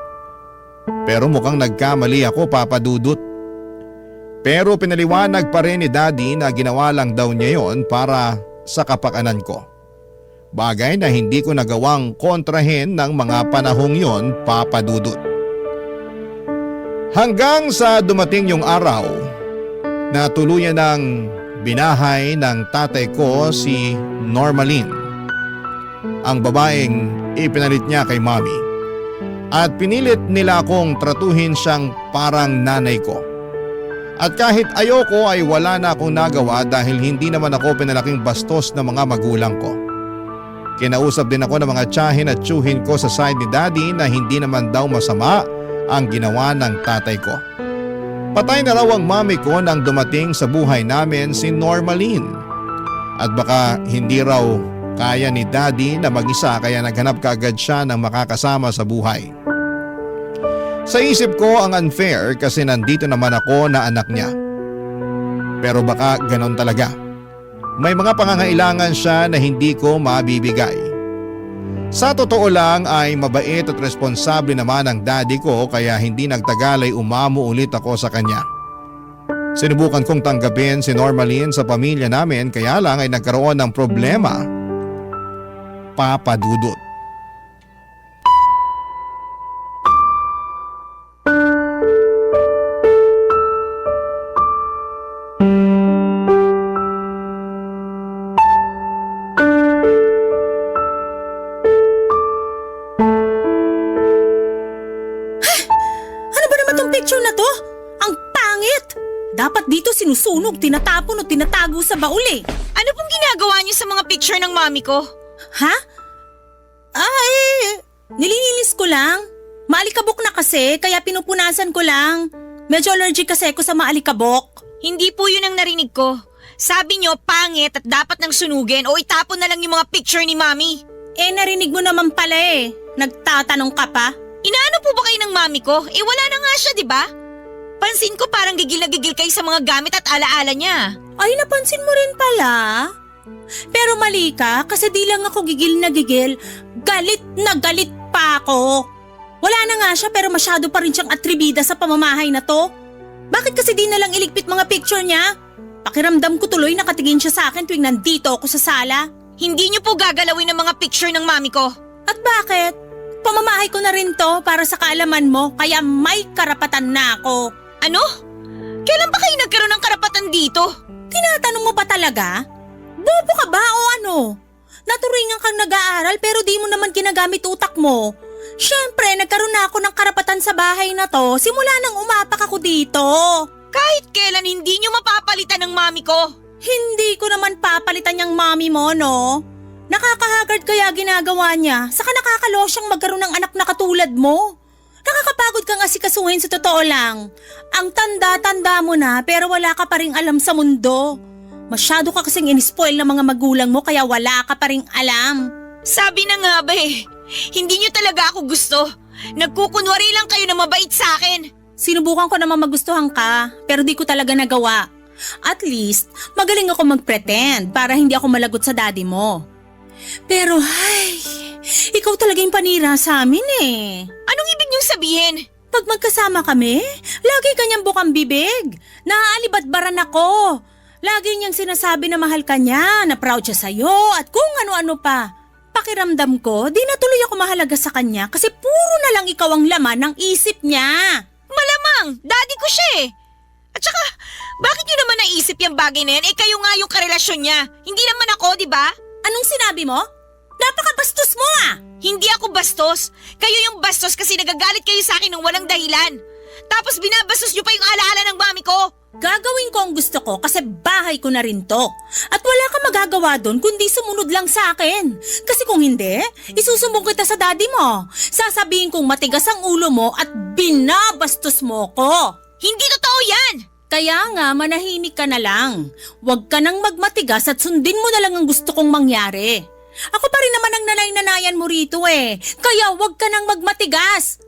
Pero mukhang nagkamali ako, Papa Dudut. Pero pinaliwanag pa rin ni Daddy na ginawa lang daw niya yon para sa kapakanan ko. Bagay na hindi ko nagawang kontrahin ng mga panahong yon, Papa Dudut. Hanggang sa dumating yung araw na tuluyan ng binahay ng tatay ko si Normaline, ang babaeng ipinalit niya kay Mami. At pinilit nila akong tratuhin siyang parang nanay ko. At kahit ayoko ay wala na akong nagawa dahil hindi naman ako pinalaking bastos ng mga magulang ko. Kinausap din ako ng mga tiyahin at tiyuhin ko sa side ni Daddy na hindi naman daw masama ang ginawa ng tatay ko. Patay na raw ang mami ko nang dumating sa buhay namin si Normaline. At baka hindi raw kaya ni Daddy na mag-isa kaya naghanap kaagad siya ng makakasama sa buhay. Sa isip ko ang unfair kasi nandito naman ako na anak niya. Pero baka ganon talaga. May mga pangangailangan siya na hindi ko mabibigay. Sa totoo lang ay mabait at responsable naman ang daddy ko kaya hindi nagtagal ay umamo ulit ako sa kanya. Sinubukan kong tanggapin si Normaline sa pamilya namin kaya lang ay nagkaroon ng problema, Papa Dudut. Picture na to? Ang pangit! Dapat dito sinusunog, tinatapon o tinatago sa baul eh. Ano pong ginagawa niyo sa mga picture ng mami ko? Ha? Nililinis ko lang. Maalikabok na kasi, kaya pinupunasan ko lang. Medyo allergic kasi ako sa maalikabok. Hindi po yun ang narinig ko. Sabi niyo pangit at dapat nang sunugin o itapon na lang yung mga picture ni mami. Narinig mo naman pala eh. Nagtatanong ka pa? Inaano po ba kayo ng mami ko? Wala na nga siya, di ba? Pansin ko parang gigil na gigil kayo sa mga gamit at alaala niya. Ay, napansin mo rin pala. Pero mali ka, kasi di lang ako gigil na gigil. Galit na galit pa ako. Wala na nga siya pero masyado pa rin siyang atribida sa pamamahay na to. Bakit kasi di na lang iligpit mga picture niya? Pakiramdam ko tuloy nakatingin siya sa akin tuwing nandito ako sa sala. Hindi niyo po gagalawin ang mga picture ng mami ko. At bakit? Pamamahay ko na rin to para sa kaalaman mo kaya may karapatan na ako. Ano? Kailan pa kayo nagkaroon ng karapatan dito? Tinatanong mo pa talaga? Bobo ka ba o ano? Naturingan kang nag-aaral pero di mo naman ginagamit utak mo. Siyempre, nagkaroon na ako ng karapatan sa bahay na to simula nang umapak ako dito. Kahit kailan hindi niyo mapapalitan ng mami ko. Hindi ko naman papalitan yung mommy mo, no? Nakakahagard kaya ginagawa niya, saka nakakalo siyang magkaroon ng anak na katulad mo. Nakakapagod kang asikasuhin sa totoo lang. Ang tanda-tanda mo na pero wala ka pa ring alam sa mundo. Masyado ka kasing inispoil ng mga magulang mo kaya wala ka pa ring alam. Sabi na nga ba eh, hindi niyo talaga ako gusto. Nagkukunwari lang kayo na mabait sa akin. Sinubukan ko naman magustuhan ka pero di ko talaga nagawa. At least, magaling ako mag-pretend para hindi ako malagot sa daddy mo. Pero ay, ikaw talaga yung panira sa amin eh. Anong ibig niyong sabihin? Pag magkasama kami, lagi kanyang bukang bibig. Naaalibatbaran ako. Lagi niyang sinasabi na mahal ka niya, na proud siya sa'yo at kung ano-ano pa. Pakiramdam ko, di na tuloy ako mahalaga sa kanya kasi puro na lang ikaw ang laman ng isip niya. Malamang, daddy ko siya eh. At saka, bakit niyo naman naisip yung bagay na yan? Eh kayo nga yung karelasyon niya. Hindi naman ako, di ba? Anong sinabi mo? Napakabastos mo ah! Hindi ako bastos. Kayo yung bastos kasi nagagalit kayo sa akin ng walang dahilan. Tapos binabastos niyo pa yung alaala ng mami ko. Gagawin ko ang gusto ko kasi bahay ko na rin to. At wala kang magagawa doon kundi sumunod lang sa akin. Kasi kung hindi, isusumbong kita sa daddy mo. Sasabihin kong matigas ang ulo mo at binabastos mo ko. Hindi totoo yan! Kaya nga, manahimik ka na lang. Huwag ka nang magmatigas at sundin mo na lang ang gusto kong mangyari. Ako pa rin naman ang nanay-nanayan mo rito eh. Kaya huwag ka nang magmatigas.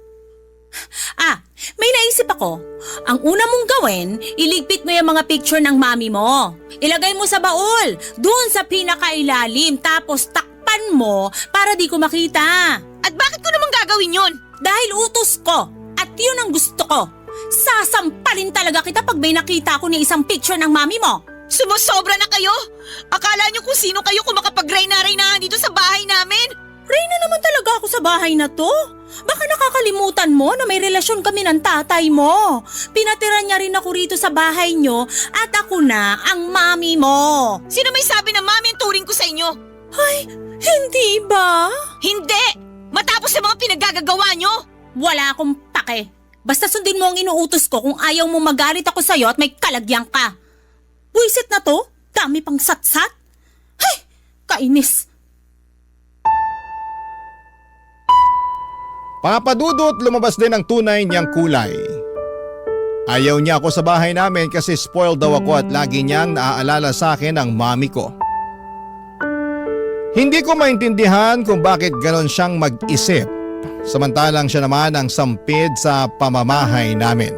May naisip ako. Ang una mong gawin, iligpit mo yung mga picture ng mami mo. Ilagay mo sa baul, doon sa pinakailalim, tapos takpan mo para di ko makita. At bakit ko naman gagawin yun? Dahil utos ko, at yun ang gusto ko. Sasampalin talaga kita pag may nakita ko ni isang picture ng mami mo. Sumusobra na kayo? Akala niyo kung sino kayo kung makapag-reyna-reynahan dito sa bahay namin? Reyna naman talaga ako sa bahay na to. Baka nakakalimutan mo na may relasyon kami ng tatay mo. Pinatira niya rin ako rito sa bahay nyo at ako na ang mami mo. Sino may sabi na mami ang turing ko sa inyo? Ay, hindi ba? Hindi! Matapos sa mga pinaggagawa nyo? Wala akong pake. Basta sundin mo ang inuutos ko kung ayaw mo magalit ako sa'yo at may kalagyan ka. Buisit na to? Dami pang satsat? Ay, kainis. Papadudot lumabas din ang tunay niyang kulay. Ayaw niya ako sa bahay namin kasi spoiled daw ako at lagi niyang naaalala sa akin ang mami ko. Hindi ko maintindihan kung bakit ganon siyang mag-isip. Samantalang siya naman ang sampid sa pamamahay namin.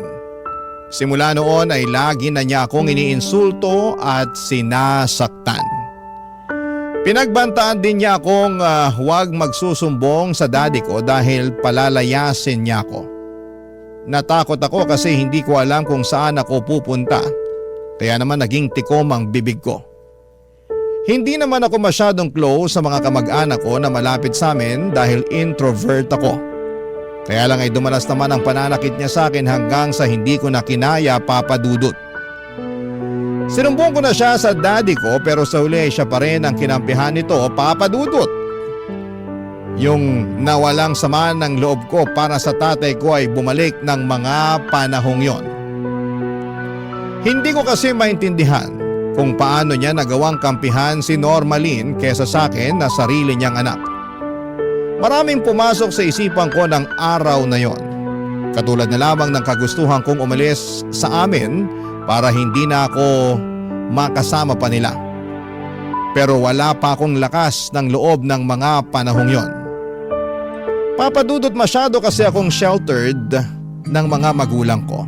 Simula noon ay lagi na niya akong iniinsulto at sinasaktan. Pinagbantaan din niya akong huwag magsusumbong sa daddy ko dahil palalayasin niya ako. Natakot ako kasi hindi ko alam kung saan ako pupunta. Kaya naman naging tikom ang bibig ko. Hindi naman ako masyadong close sa mga kamag-anak ko na malapit sa amin dahil introvert ako. Kaya lang ay dumalas naman ang pananakit niya sa akin hanggang sa hindi ko na kinaya, Papa Dudut. Sinumbong ko na siya sa daddy ko pero sa huli siya pa rin ang kinampihan nito, Papa Dudut. Yung nawalang sama ng loob ko para sa tatay ko ay bumalik ng mga panahong yon. Hindi ko kasi maintindihan kung paano niya nagawang kampihan si Normalin kesa sa akin na sarili niyang anak. Maraming pumasok sa isipan ko ng araw na yon. Katulad na lamang ng kagustuhan kong umalis sa amin para hindi na ako makasama pa nila. Pero wala pa akong lakas ng loob ng mga panahong yon. Papadudot masyado kasi akong sheltered ng mga magulang ko.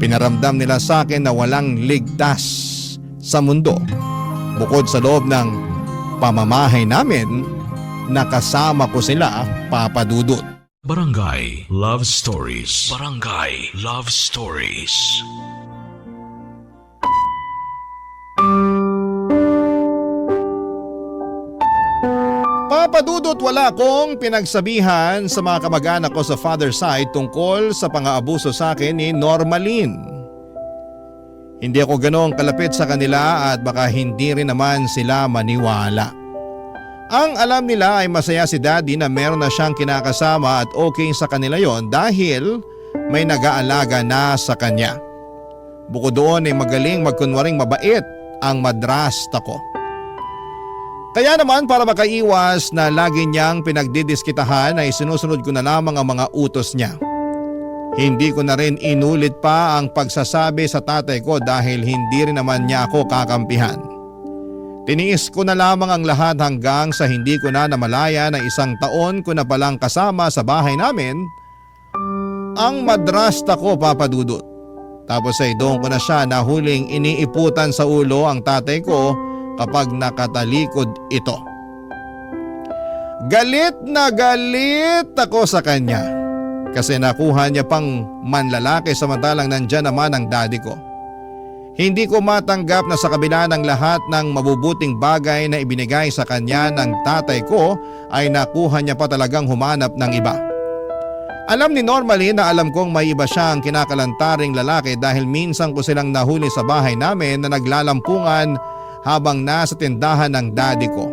Pinaramdam nila sa akin na walang ligtas sa mundo bukod sa loob ng pamamahay namin na kasama ko sila, Papa Dudut. Barangay Love Stories. Barangay Love Stories. Papa Dudut, wala akong pinagsabihan sa mga kamag-anak ko sa father side tungkol sa pang-aabuso sa akin ni Normalin. Hindi ako ganoong kalapit sa kanila at baka hindi rin naman sila maniwala. Ang alam nila ay masaya si daddy na meron na siyang kinakasama at okay sa kanila yon dahil may nag-aalaga na sa kanya. Bukod doon ay magaling magkunwaring mabait ang madrasta ko. Kaya naman para makaiwas na lagi niyang pinagdidiskitahan ay sinusunod ko na lamang ang mga utos niya. Hindi ko na rin inulit pa ang pagsasabi sa tatay ko dahil hindi rin naman niya ako kakampihan. Tiniis ko na lamang ang lahat hanggang sa hindi ko na namalaya na 1 taon ko na palang kasama sa bahay namin ang madrasta ko, Papa Dudut. Tapos ay doon ko na siya nahuling iniiputan sa ulo ang tatay ko kapag nakatalikod ito. Galit na galit ako sa kanya kasi nakuha niya pang manlalaki samantalang nandyan naman ang daddy ko. Hindi ko matanggap na sa kabila ng lahat ng mabubuting bagay na ibinigay sa kanya ng tatay ko ay nakuha niya pa talagang humanap ng iba. Alam ni Normally na alam kong may iba siyang kinakalantaring lalaki dahil minsan ko silang nahuli sa bahay namin na naglalampungan habang nasa tindahan ng daddy ko.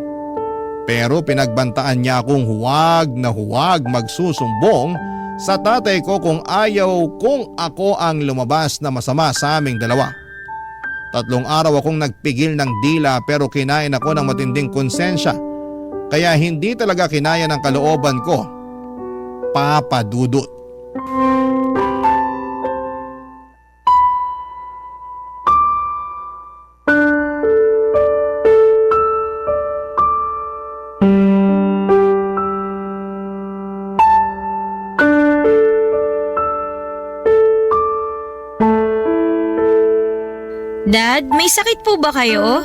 Pero pinagbantaan niya akong huwag na huwag magsusumbong sa tatay ko kung ayaw kung ako ang lumabas na masama sa aming dalawa. 3 araw akong nagpigil ng dila pero kinain ako ng matinding konsensya. Kaya hindi talaga kinaya ng kalooban ko, Papa Dudut. Dad, may sakit po ba kayo?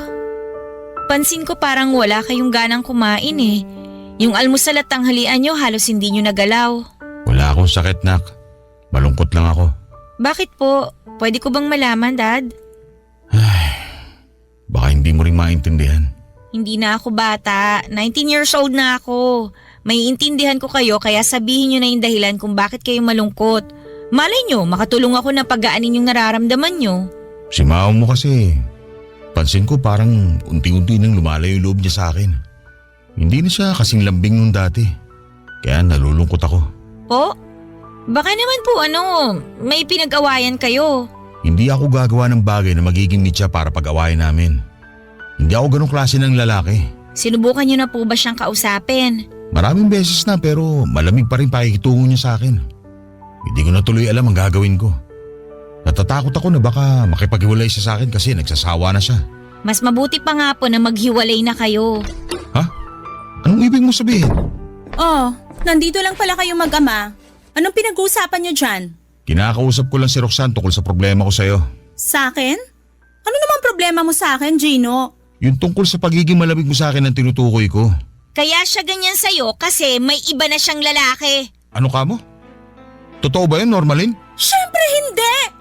Pansin ko parang wala kayong ganang kumain eh. Yung almusal at tanghalian nyo halos hindi nyo nagalaw. Wala akong sakit, nak. Malungkot lang ako. Bakit po? Pwede ko bang malaman, Dad? Baka hindi mo rin maintindihan. Hindi na ako bata. 19 years old na ako. May intindihan ko kayo kaya sabihin nyo na yung dahilan kung bakit kayo malungkot. Malay nyo, makatulong ako na pagaanin yung nararamdaman nyo. Si mao mo kasi, pansin ko parang unti-unti nang lumalayo yung loob niya sa akin. Hindi na siya kasing lambing nung dati. Kaya nalulungkot ako. Po? Baka naman po may pinag-awayan kayo. Hindi ako gagawa ng bagay na magiging mitya para pag-awayan namin. Hindi ako ganong klase ng lalaki. Sinubukan nyo na po ba siyang kausapin? Maraming beses na pero malamig pa rin pakikitungo niya sa akin. Hindi ko na tuloy alam ang gagawin ko. Natatakot ako na baka makipaghiwalay siya sa akin kasi nagsasawa na siya. Mas mabuti pa nga po na maghiwalay na kayo. Ha? Anong ibig mo sabihin? Oh, nandito lang pala kayong mag-ama. Anong pinag-uusapan niyo dyan? Kinakausap ko lang si Roxanne tungkol sa problema ko sa'yo. Sa akin? Ano naman problema mo sa akin, Gino? Yung tungkol sa pagiging malamig mo sa akin ang tinutukoy ko. Kaya siya ganyan sa'yo kasi may iba na siyang lalaki. Ano ka mo? Totoo ba yun, Normalin? Siyempre hindi!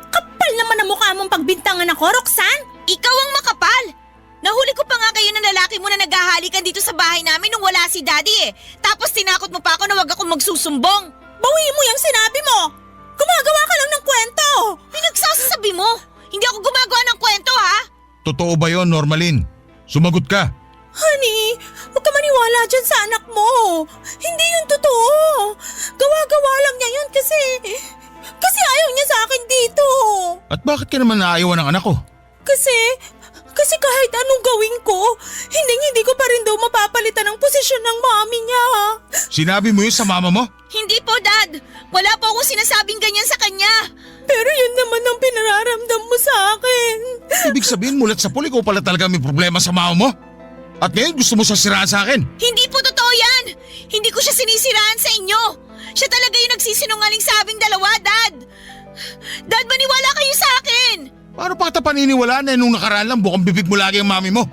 Kapal naman ang mukha mong pagbintangan ako, Roxanne! Ikaw ang makapal! Nahuli ko pa nga kayo ng lalaki mo na naghahalikan dito sa bahay namin nung wala si Daddy eh. Tapos tinakot mo pa ako na wag akong magsusumbong. Bawiin mo yung sinabi mo! Gumagawa ka lang ng kwento! Pinagsasabi mo? Hindi ako gumagawa ng kwento ha? Totoo ba yun, Normalin? Sumagot ka. Honey, huwag ka maniwala dyan sa anak mo. Hindi yun totoo. Gawa-gawa lang niya yun kasi ayaw niya sa akin dito. At bakit ka naman naayawan ng anak ko? Kasi kahit anong gawin ko, hindi ko pa rin daw mapapalitan ang posisyon ng mami niya. Sinabi mo yun sa mama mo? Hindi po, Dad. Wala po akong sinasabing ganyan sa kanya. Pero yun naman ang pinararamdam mo sa akin. Ibig sabihin mulat sa puli ko pala talaga may problema sa mama mo? At ngayon gusto mo siya siraan sa akin? Hindi po totoo yan. Hindi ko siya sinisiraan sa inyo. Siya talaga yung nagsisinungaling sa aming dalawa, Dad. Dad, maniwala kayo sa akin. Paano pa kita paniniwalaan na nung nakaraan lang bukang bibig mo lagi ang mami mo?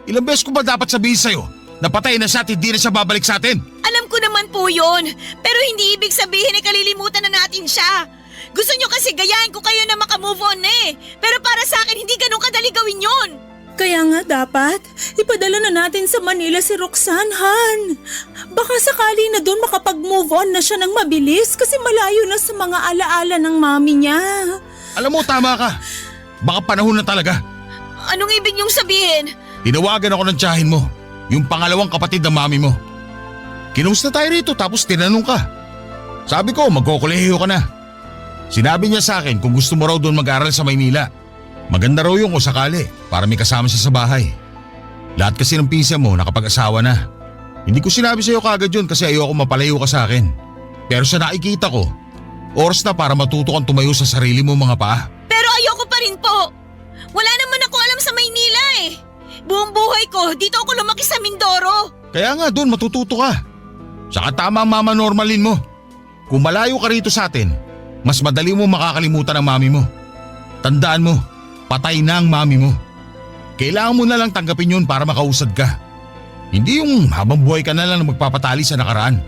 Ilang beses ko ba dapat sabihin sa'yo na patay na siya at hindi na siya babalik sa atin? Alam ko naman po yun. Pero hindi ibig sabihin na kalilimutan na natin siya. Gusto nyo kasi gayahin ko kayo na makamove on na eh. Pero para sa akin, hindi ganun kadali gawin yun. Kaya nga dapat, ipadala na natin sa Manila si Roxanne, Han. Baka sakali na doon makapag-move on na siya ng mabilis kasi malayo na sa mga alaala ng mami niya. Alam mo, tama ka. Baka panahon na talaga. Anong ibig niyong sabihin? Tinawagan ako ng tiyahin mo, yung pangalawang kapatid ng mami mo. Kinumusta tayo rito tapos tinanong ka. Sabi ko, magkokolehiyo ka na. Sinabi niya sa akin kung gusto mo raw doon mag-aral sa Maynila. Maganda raw yung kung sakali para may kasama siya sa bahay. Lahat kasi ng pinsan mo nakapag-asawa na. Hindi ko sinabi sa'yo kagad yun kasi ayoko mapalayo ka sa akin. Pero sa nakikita ko, oras na para matuto kang tumayo sa sarili mo mga paa. Pero ayoko pa rin po. Wala naman ako alam sa Maynila eh. Buong buhay ko, dito ako lumaki sa Mindoro. Kaya nga doon matututo ka. Saka tama ang mama normalin mo. Kung malayo ka rito sa atin, mas madali mo makakalimutan ang mami mo. Tandaan mo, patay na ang mami mo. Kailangan mo na lang tanggapin yun para makausad ka. Hindi yung habang buhay ka na lang magpapatali sa nakaraan.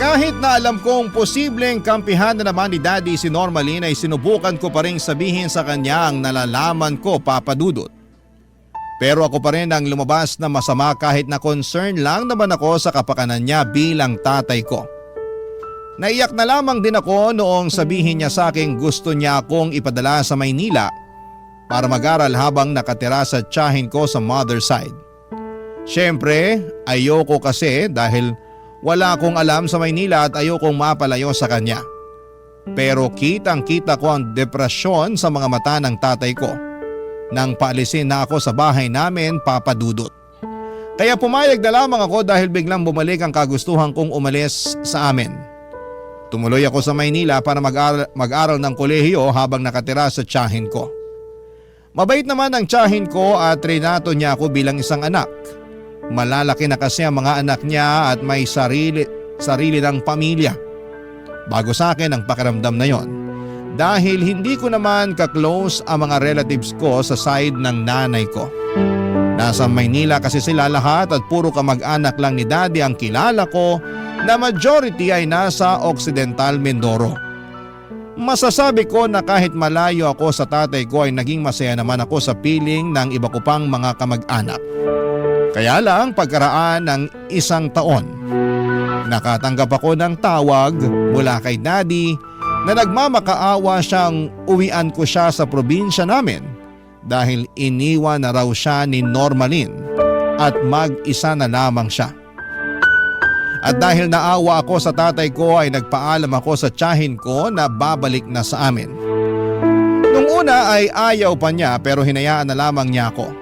Kahit na alam kong posibleng kampihan na naman ni Daddy si Normalin ay sinubukan ko pa rin sabihin sa kanya ang nalalaman ko, Papa Dudut. Pero ako pa rin ang lumabas na masama kahit na concern lang naman ako sa kapakanan niya bilang tatay ko. Naiyak na lamang din ako noong sabihin niya sa akin gusto niya akong ipadala sa Maynila para mag-aral habang nakatira sa tiyahin ko sa mother side. Siyempre, ayoko kasi dahil wala akong alam sa Maynila at ayokong mapalayo sa kanya. Pero kitang-kita ko ang depresyon sa mga mata ng tatay ko nang paalisin na ako sa bahay namin, Papa Dudut. Kaya pumayag na lamang ako dahil biglang bumalik ang kagustuhan kong umalis sa amin. Tumuloy ako sa Maynila para mag-aral ng kolehiyo habang nakatira sa tiyahin ko. Mabait naman ang tiyahin ko at trinato niya ako bilang isang anak. Malalaki na kasi ang mga anak niya at may sarili ng pamilya. Bago sa akin ang pakiramdam na yon. Dahil hindi ko naman ka-close ang mga relatives ko sa side ng nanay ko. Nasa Maynila kasi sila lahat at puro kamag-anak lang ni Daddy ang kilala ko na majority ay nasa Occidental Mindoro. Masasabi ko na kahit malayo ako sa tatay ko ay naging masaya naman ako sa piling ng iba ko pang mga kamag-anak. Kaya lang pagkaraan ng isang taon, nakatanggap ako ng tawag mula kay Daddy na nagmamakaawa siyang uwian ko siya sa probinsya namin dahil iniwan na raw siya ni Normalin at mag-isa na lamang siya. At dahil naawa ako sa tatay ko ay nagpaalam ako sa tiyahin ko na babalik na sa amin. Nung una ay ayaw pa niya pero hinayaan na lamang niya ako.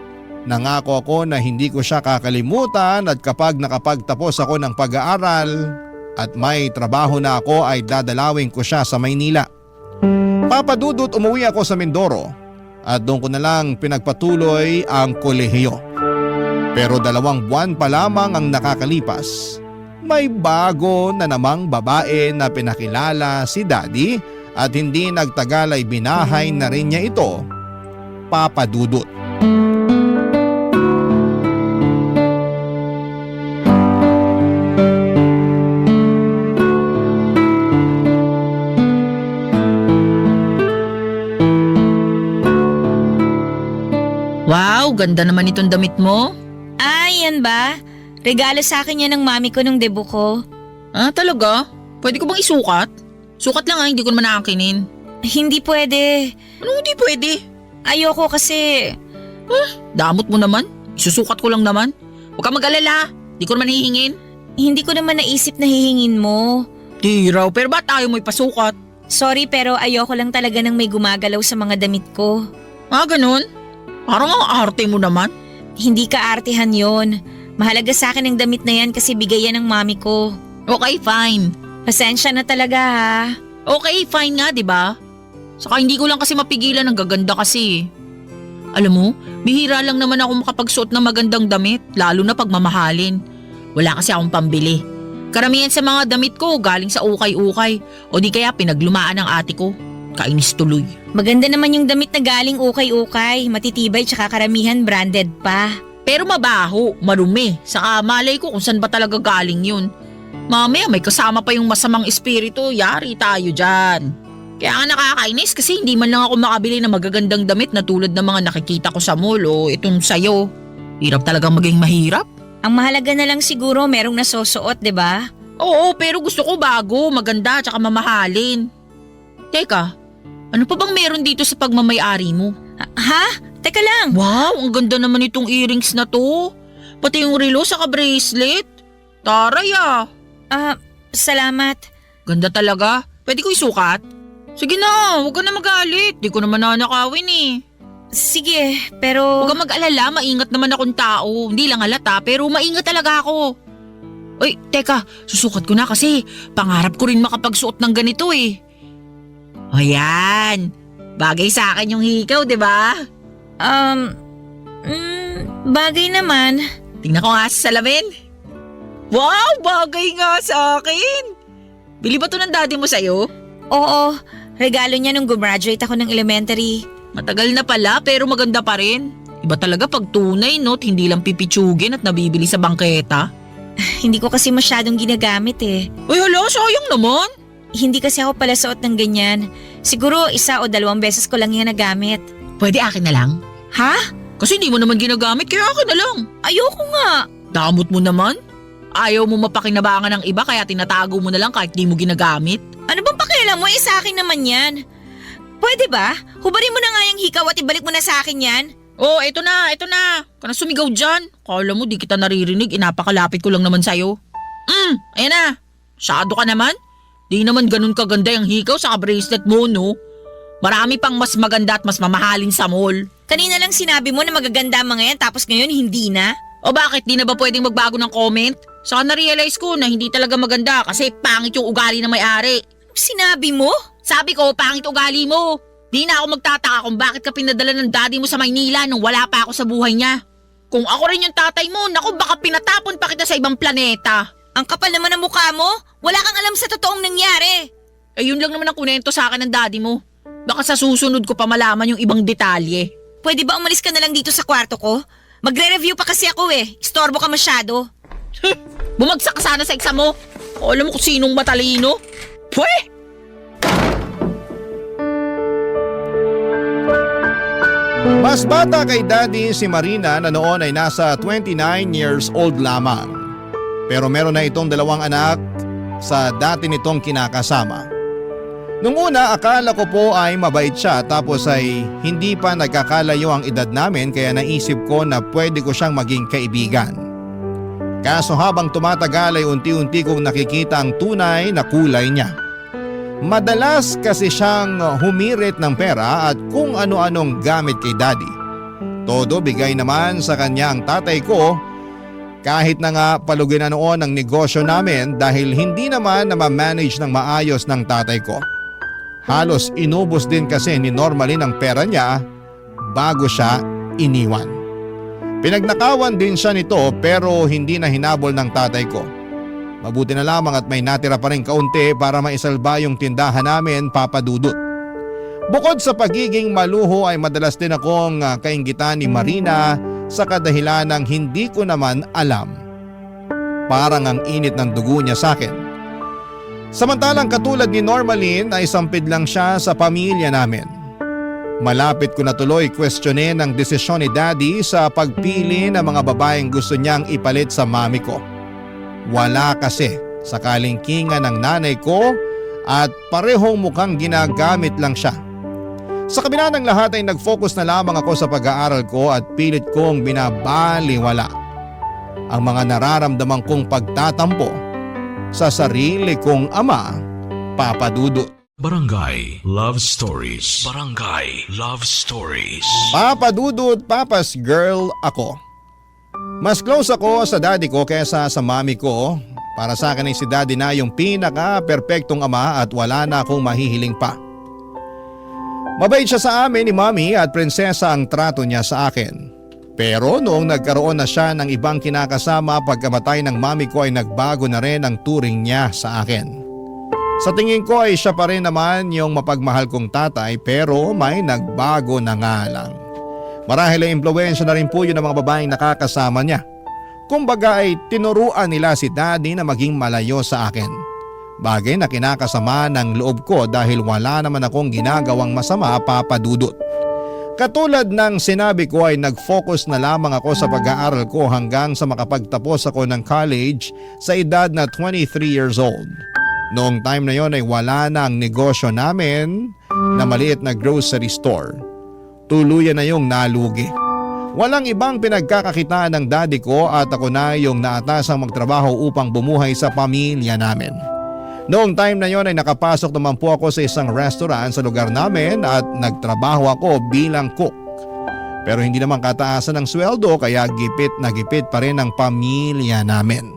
Nangako ako na hindi ko siya kakalimutan at kapag nakapagtapos ako ng pag-aaral at may trabaho na ako ay dadalawin ko siya sa Maynila. Papa Dudut, umuwi ako sa Mindoro at doon ko na lang pinagpatuloy ang kolehiyo. Pero 2 buwan pa lamang ang nakakalipas. May bago na namang babae na pinakilala si Daddy at hindi nagtagal ay binahay na rin niya ito, Papa Dudut. Wow, ganda naman itong damit mo. Ay, yan ba? Regalo sa akin yan ng mami ko nung debut ko. Ah, talaga? Pwede ko bang isukat? Sukat lang hindi ko naman nakakinin. Hindi pwede. Ano hindi pwede? Ayoko kasi. Damot mo naman. Isusukat ko lang naman. Huwag ka mag-alala. Di ko naman hihingin. Hindi ko naman naisip na hihingin mo. Di raw, pero ba't ayaw mo ipasukat? Sorry pero ayoko lang talaga ng may gumagalaw sa mga damit ko. Ah, ganun? Parang ang arte mo naman. Hindi ka-artehan yon. Mahalaga sa akin ang damit na yan kasi bigay yan ng mami ko. Okay, fine. Pasensya na talaga ha. Okay, fine nga, di ba? Saka hindi ko lang kasi mapigilan, ang gaganda kasi. Alam mo, bihira lang naman ako makapagsuot ng magandang damit, lalo na pagmamahalin. Wala kasi akong pambili. Karamihan sa mga damit ko galing sa ukay-ukay o di kaya pinaglumaan ng ate ko. Kainis tuloy. Maganda naman yung damit na galing ukay-ukay, matitibay tsaka karamihan branded pa. Pero mabaho, marumi, saka malay ko kung saan ba talaga galing yun. Mamaya may kasama pa yung masamang espiritu, yari tayo dyan. Kaya nga nakakainis kasi hindi man lang ako makabili ng magagandang damit na tulad ng mga nakikita ko sa mall o itong sayo. Hirap talagang maging mahirap. Ang mahalaga na lang siguro merong nasusuot, di ba? Oo, pero gusto ko bago, maganda, tsaka mamahalin. Teka, ano pa bang meron dito sa pagmamayari mo? Ha? Teka lang. Wow, ang ganda naman itong earrings na to. Pati yung relo saka bracelet. Taray ah. Salamat. Ganda talaga. Pwede ko isukat? Sige na, huwag ka na magalit. Di ko naman nanakawin eh. Sige, pero... Huwag kang mag-alala, maingat naman akong tao. Hindi lang halata, pero maingat talaga ako. Uy, teka, susukat ko na kasi pangarap ko rin makapagsuot ng ganito eh. O yan, bagay sa akin yung hikaw, di ba? Bagay naman. Tingnan ko nga sa salamin. Wow, bagay nga sa akin. Bili ba to ng daddy mo sa'yo? Oo, regalo niya nung gumraduate ako ng elementary. Matagal na pala pero maganda pa rin. Iba talaga pag tunay, no? Hindi lang pipitsugin at nabibili sa bangketa. Hindi ko kasi masyadong ginagamit eh. Uy, hala, sayang naman. Hindi kasi ako pala suot ng ganyan. Siguro 1 o 2 beses ko lang yan nagamit. Pwede akin na lang? Ha? Kasi hindi mo naman ginagamit, kaya akin na lang. Ayoko nga. Damot mo naman. Ayaw mo mapakinabangan ng iba kaya tinatago mo na lang kahit di mo ginagamit. Ano bang pakialam mo? Sa akin naman yan. Pwede ba? Hubarin mo na nga yung hikaw at ibalik mo na sa akin yan. Oh, eto na. Kana sumigaw dyan. Kala mo di kita naririnig, inapakalapit ko lang naman sa'yo. Ayan na. Masyado ka naman. Di naman ganun kaganda yung hikaw sa bracelet mo, no? Marami pang mas maganda at mas mamahalin sa mall. Kanina lang sinabi mo na magaganda ang mga yan tapos ngayon hindi na. O bakit di na ba pwedeng magbago ng comment? Saka na-realize ko na hindi talaga maganda kasi pangit yung ugali ng may-ari. Sinabi mo? Sabi ko, pangit ugali mo. Di na ako magtataka kung bakit ka pinadala ng daddy mo sa Maynila nung wala pa ako sa buhay niya. Kung ako rin yung tatay mo, naku baka pinatapon pa kita sa ibang planeta. Ang kapal naman ng mukha mo. Wala kang alam sa totoong nangyari. Eh yun lang naman ang kunento sa akin ng daddy mo. Baka sa susunod ko pa malaman yung ibang detalye. Pwede ba umalis ka na lang dito sa kwarto ko? Magre-review pa kasi ako eh. Istorbo ka masyado. Bumagsak ka sana sa exam mo. O, alam mo kung sinong matalino. Pweh! Mas bata kay Daddy si Marina na noon ay nasa 29 years old lamang. Pero meron na itong 2 anak sa dati nitong kinakasama. Nung una akala ko po ay mabait siya tapos ay hindi pa nagkakalayo ang edad namin kaya naisip ko na pwede ko siyang maging kaibigan. Kaso habang tumatagal ay unti-unti kong nakikita ang tunay na kulay niya. Madalas kasi siyang humirit ng pera at kung ano-anong gamit kay Daddy. Todo bigay naman sa kanya ang tatay ko kahit na nga palugin na noon ang negosyo namin dahil hindi naman na ma-manage ng maayos ng tatay ko. Halos inubos din kasi ni Normalin ang pera niya bago siya iniwan. Pinagnakawan din siya nito pero hindi na hinabol ng tatay ko. Mabuti na lamang at may natira pa rin kaunti para maisalba yung tindahan namin, Papa Dudut. Bukod sa pagiging maluho ay madalas din akong kainggitan ni Marina sa kadahilan ng hindi ko naman alam. Parang ang init ng dugo niya sa akin. Samantalang katulad ni Normalin ay sampid lang siya sa pamilya namin. Malapit ko na tuloy questionin ang desisyon ni Daddy sa pagpili ng mga babaeng gusto niyang ipalit sa mami ko. Wala kasi sa kalingkingan ng nanay ko at parehong mukhang ginagamit lang siya. Sa kabila ng lahat ay nag-focus na lamang ako sa pag-aaral ko at pilit kong binabaliwala ang mga nararamdaman kong pagtatampo sa sarili kong ama, Papa Dudut. Barangay Love Stories. Barangay Love Stories. Papa Dudut, Papa's girl ako. Mas close ako sa daddy ko kaysa sa mami ko. Para sa akin ay si daddy na yung pinaka-perpektong ama at wala na akong mahihiling pa. Mabait siya sa amin ni mami at prinsesa ang trato niya sa akin. Pero noong nagkaroon na siya ng ibang kinakasama pagkamatay ng mami ko ay nagbago na rin ang turing niya sa akin. Sa tingin ko ay siya pa rin naman yung mapagmahal kong tatay pero may nagbago na nga lang. Marahil ay impluwensya na rin po yun ng mga babaeng nakakasama niya. Kumbaga ay tinuruan nila si daddy na maging malayo sa akin. Bagay na kinakasama ng loob ko dahil wala naman akong ginagawang masama, Papa Dudut. Katulad ng sinabi ko ay nag-focus na lamang ako sa pag-aaral ko hanggang sa makapagtapos ako ng college sa edad na 23 years old. Noong time na yon ay wala na ang negosyo namin na maliit na grocery store. Tuluyan na yung nalugi. Walang ibang pinagkakakitaan ng daddy ko at ako na yung naatasang magtrabaho upang bumuhay sa pamilya namin. Noong time na yon ay nakapasok naman po ako sa isang restaurant sa lugar namin at nagtrabaho ako bilang cook. Pero hindi naman kataasan ng sweldo kaya gipit na gipit pa rin ang pamilya namin.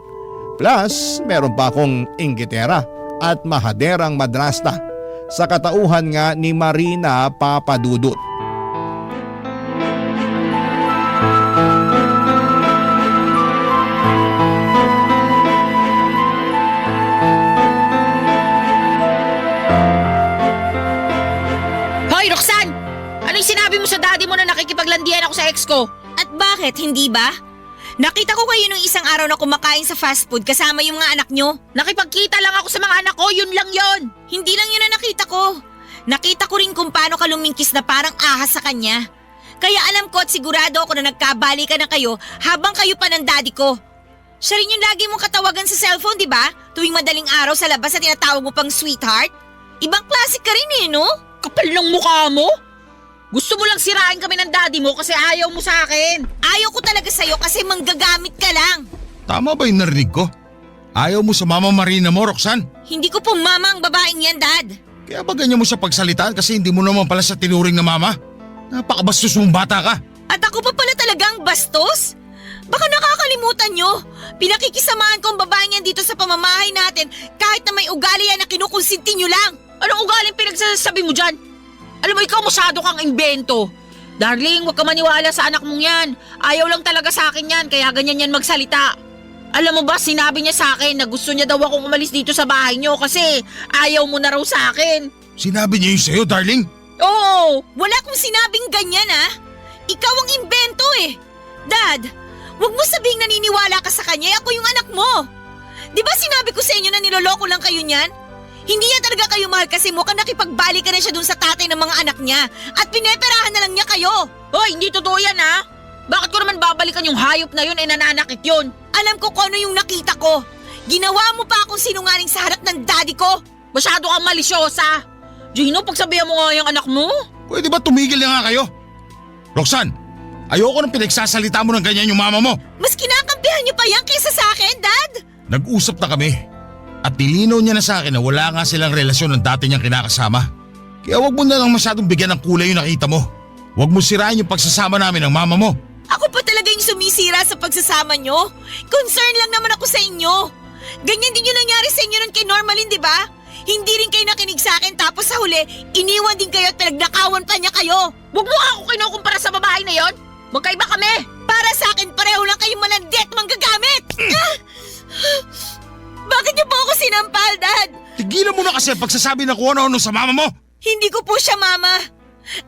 Plus, meron pa akong inggitera at mahaderang madrasta sa katauhan nga ni Marina Papadudut. Hoy, Roxanne! Ano yung sinabi mo sa daddy mo na nakikipaglandian ako sa ex ko? At bakit, hindi ba? Nakita ko kayo nung isang araw na kumakain sa fast food kasama yung mga anak nyo. Nakipagkita lang ako sa mga anak ko, yun lang yon. Hindi lang yun na nakita ko. Nakita ko rin kung paano ka lumingkis na parang ahas sa kanya. Kaya alam ko at sigurado ako na nagkabalikan na kayo habang kayo pa ng daddy ko. Siya rin yung lagi mong katawagan sa cellphone, di ba? Tuwing madaling araw sa labas na tinatawag mo pang sweetheart. Ibang klase ka rin no? Kapal ng mukha mo? Gusto mo lang sirain kami ng daddy mo kasi ayaw mo sa akin. Ayaw ko talaga sa'yo kasi manggagamit ka lang. Tama ba yung narinig ko? Ayaw mo sa Mama Marina mo, Roxanne? Hindi ko po mama ang babaeng yan, Dad. Kaya ba ganyan mo siya pagsalitaan kasi hindi mo naman pala sa tinuring na mama? Napakabastos mong bata ka. At ako pa pala talagang bastos? Baka nakakalimutan nyo. Pinakikisamahan ko ang babaeng yan dito sa pamamahay natin kahit na may ugali yan na kinukonsinti nyo lang. Anong ugaling pinagsasabi mo dyan? Alam mo, ikaw masyado kang imbento. Darling, huwag ka maniwala sa anak mong yan. Ayaw lang talaga sa akin yan, kaya ganyan yan magsalita. Alam mo ba, sinabi niya sa akin na gusto niya daw akong umalis dito sa bahay niyo kasi ayaw mo na raw sa akin. Sinabi niya yun sa'yo, darling? Oo, wala kong sinabing ganyan Ikaw ang imbento Dad, huwag mo sabihing naniniwala ka sa kanya, ako yung anak mo. Di ba sinabi ko sa inyo na niloloko lang kayo niyan? Hindi niya talaga kayo mahal kasi mukhang nakipagbalikan na siya dun sa tatay ng mga anak niya at pineperahan na lang niya kayo. Hoy, hindi totoo yan Bakit ko naman babalikan yung hayop na yun nananakit yun? Alam ko kung ano yung nakita ko. Ginawa mo pa akong sinungaling sa harap ng daddy ko. Masyado kang malisyosa. Gino, pagsabihan mo nga yung anak mo. Pwede ba tumigil na nga kayo? Roxanne, ayoko nang pinagsasalita mo ng ganyan yung mama mo. Mas kinakampihan niyo pa yan kaysa sa akin, Dad. Nag-usap na kami. At nilinaw niya na sa akin na wala nga silang relasyon ng dati niyang kinakasama. Kaya wag mo na lang masyadong bigyan ng kulay yung nakita mo. Wag mo sirain yung pagsasama namin ng mama mo. Ako pa talaga yung sumisira sa pagsasama nyo. Concern lang naman ako sa inyo. Ganyan din yung nangyari sa inyo nun kay Normalin, di ba? Hindi rin kayo nakinig sa akin tapos sa huli, iniwan din kayo at pinagnakawan pa niya kayo. Huwag mo ako kinukumpara sa babae na yon. Magkaiba kami. Para sa akin, pareho lang kayong malandi at manggagamit. Bakit niyo po ako sinampal, Dad? Tigilan mo na kasi ang pagsasabi na kung ano-ano sa mama mo. Hindi ko po siya mama.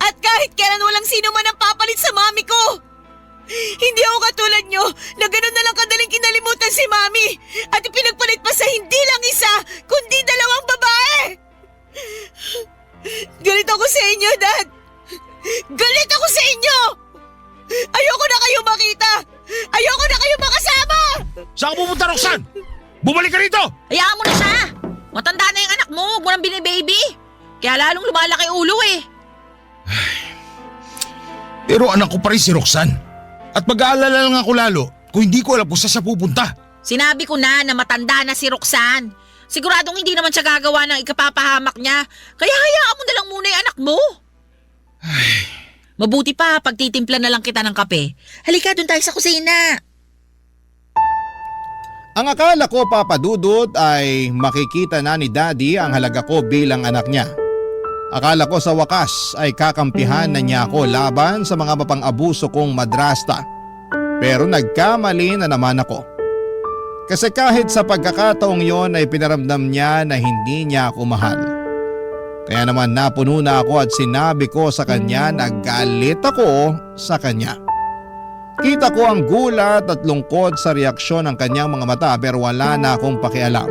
At kahit kailan walang sino man ang papalit sa mami ko. Hindi ako katulad nyo na gano'n na lang kadaling kinalimutan si mami at ipinagpalit pa sa hindi lang isa, kundi dalawang babae. Galit ako sa inyo, Dad. Galit ako sa inyo. Ayoko na kayo makita. Ayoko na kayo makasama. Saan ka pupunta, Roxanne? Bumalik ka rito! Hayaan mo na siya. Matanda na yung anak mo. Huwag mo nang binibaby. Kaya lalong lumalaki ulo Pero anak ko pa rin si Roxanne. At mag-aalala lang ako lalo kung hindi ko alam kung saan siya pupunta. Sinabi ko na matanda na si Roxanne. Siguradong hindi naman siya gagawa ng ikapapahamak niya. Kaya hayaan mo na lang muna yung anak mo. Mabuti pa, pagtitimpla na lang kita ng kape. Halika, doon tayo sa kusina. Ang akala ko, Papa Dudut, ay makikita na ni Daddy ang halaga ko bilang anak niya. Akala ko sa wakas ay kakampihan na niya ako laban sa mga mapang-abuso kong madrasta. Pero nagkamali na naman ako. Kasi kahit sa pagkakataong yon ay pinaramdam niya na hindi niya ako mahal. Kaya naman napuno na ako at sinabi ko sa kanya na galit ako sa kanya. Kita ko ang gulat at lungkot sa reaksyon ng kanyang mga mata pero wala na akong pakialam.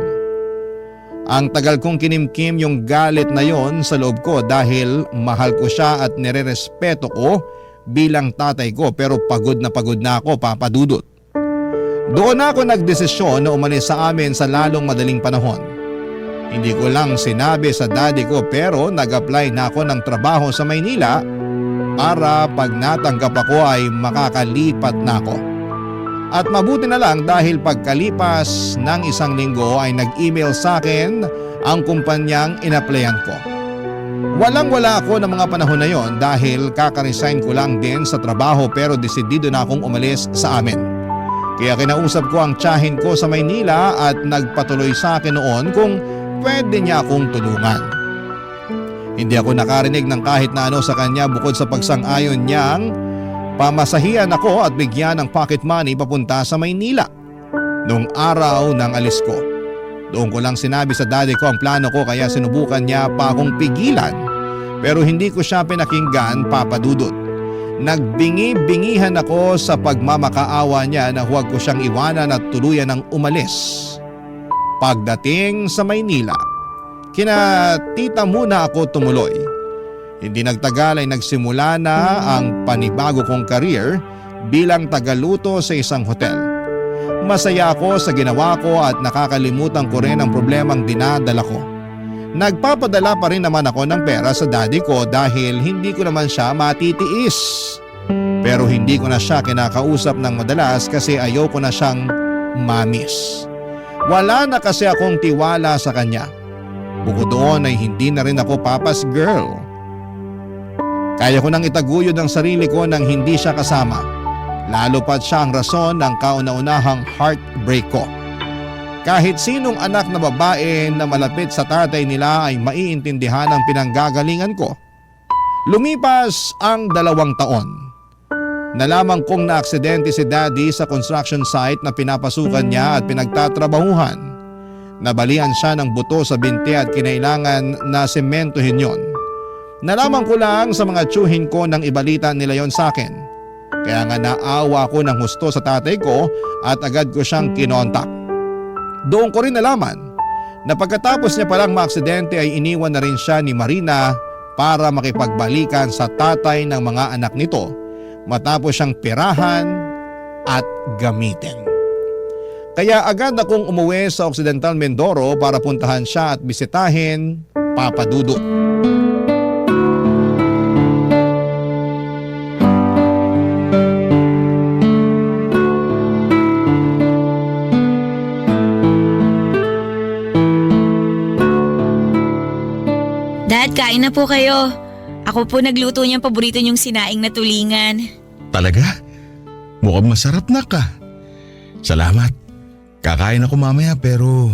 Ang tagal kong kinimkim yung galit na yon sa loob ko dahil mahal ko siya at nirerespeto ko bilang tatay ko pero pagod na ako, Papa Dudut. Doon ako nagdesisyon na umalis sa amin sa lalong madaling panahon. Hindi ko lang sinabi sa daddy ko pero nag-apply na ako ng trabaho sa Maynila para pag natanggap ako ay makakalipat na ako. At mabuti na lang dahil pagkalipas ng 1 linggo ay nag-email sa akin ang kumpanyang inaplayan ko. Walang-wala ako ng mga panahon na yon dahil kaka-resign ko lang din sa trabaho pero desidido na akong umalis sa amin. Kaya kinausap ko ang tiyahin ko sa Maynila at nagpatuloy sa akin noon kung pwede niya akong tulungan. Hindi ako nakarinig ng kahit na ano sa kanya bukod sa pagsang-ayon niyang pamasahian ako at bigyan ng pocket money papunta sa Maynila. Noong araw ng alis ko, doon ko lang sinabi sa daddy ko ang plano ko kaya sinubukan niya pa akong pigilan pero hindi ko siya pinakinggan, Papa Dudut. Nagbingi-bingihan ako sa pagmamakaawa niya na huwag ko siyang iwanan at tuluyan ng umalis. Pagdating sa Maynila, kina tita muna ako tumuloy. Hindi nagtagal ay nagsimula na ang panibago kong career bilang tagaluto sa isang hotel. Masaya ako sa ginawa ko at nakakalimutan ko rin ang problemang dinadala ko. Nagpapadala pa rin naman ako ng pera sa daddy ko dahil hindi ko naman siya matitiis. Pero hindi ko na siya kinakausap ng madalas kasi ayoko na siyang mamis. Wala na kasi akong tiwala sa kanya. Bukod doon ay hindi na rin ako papa's girl. Kaya ko nang itaguyod ang sarili ko nang hindi siya kasama. Lalo pat siya ang rason ng kauna-unahang heartbreak ko. Kahit sinong anak na babae na malapit sa tatay nila ay maiintindihan ang pinanggagalingan ko. Lumipas ang 2 taon. Nalaman kong naaksidente si daddy sa construction site na pinapasukan niya at pinagtatrabahuhan. Nabalian siya ng buto sa binti at kinailangan na sementohin yon. Nalaman ko lang sa mga tiyuhin ko nang ibalita nila yon sa akin. Kaya nga naawa ko ng husto sa tatay ko at agad ko siyang kinontak. Doon ko rin nalaman na pagkatapos niya palang maaksidente ay iniwan na rin siya ni Marina para makipagbalikan sa tatay ng mga anak nito matapos siyang pirahan at gamitin. Kaya agad akong umuwi sa Occidental Mindoro para puntahan siya at bisitahin, Papa Dudut. Dad, kain na po kayo. Ako po nagluto niyang paborito niyong sinaing na tulingan. Talaga? Mukhang masarap na ka. Salamat. Kakain ako mamaya pero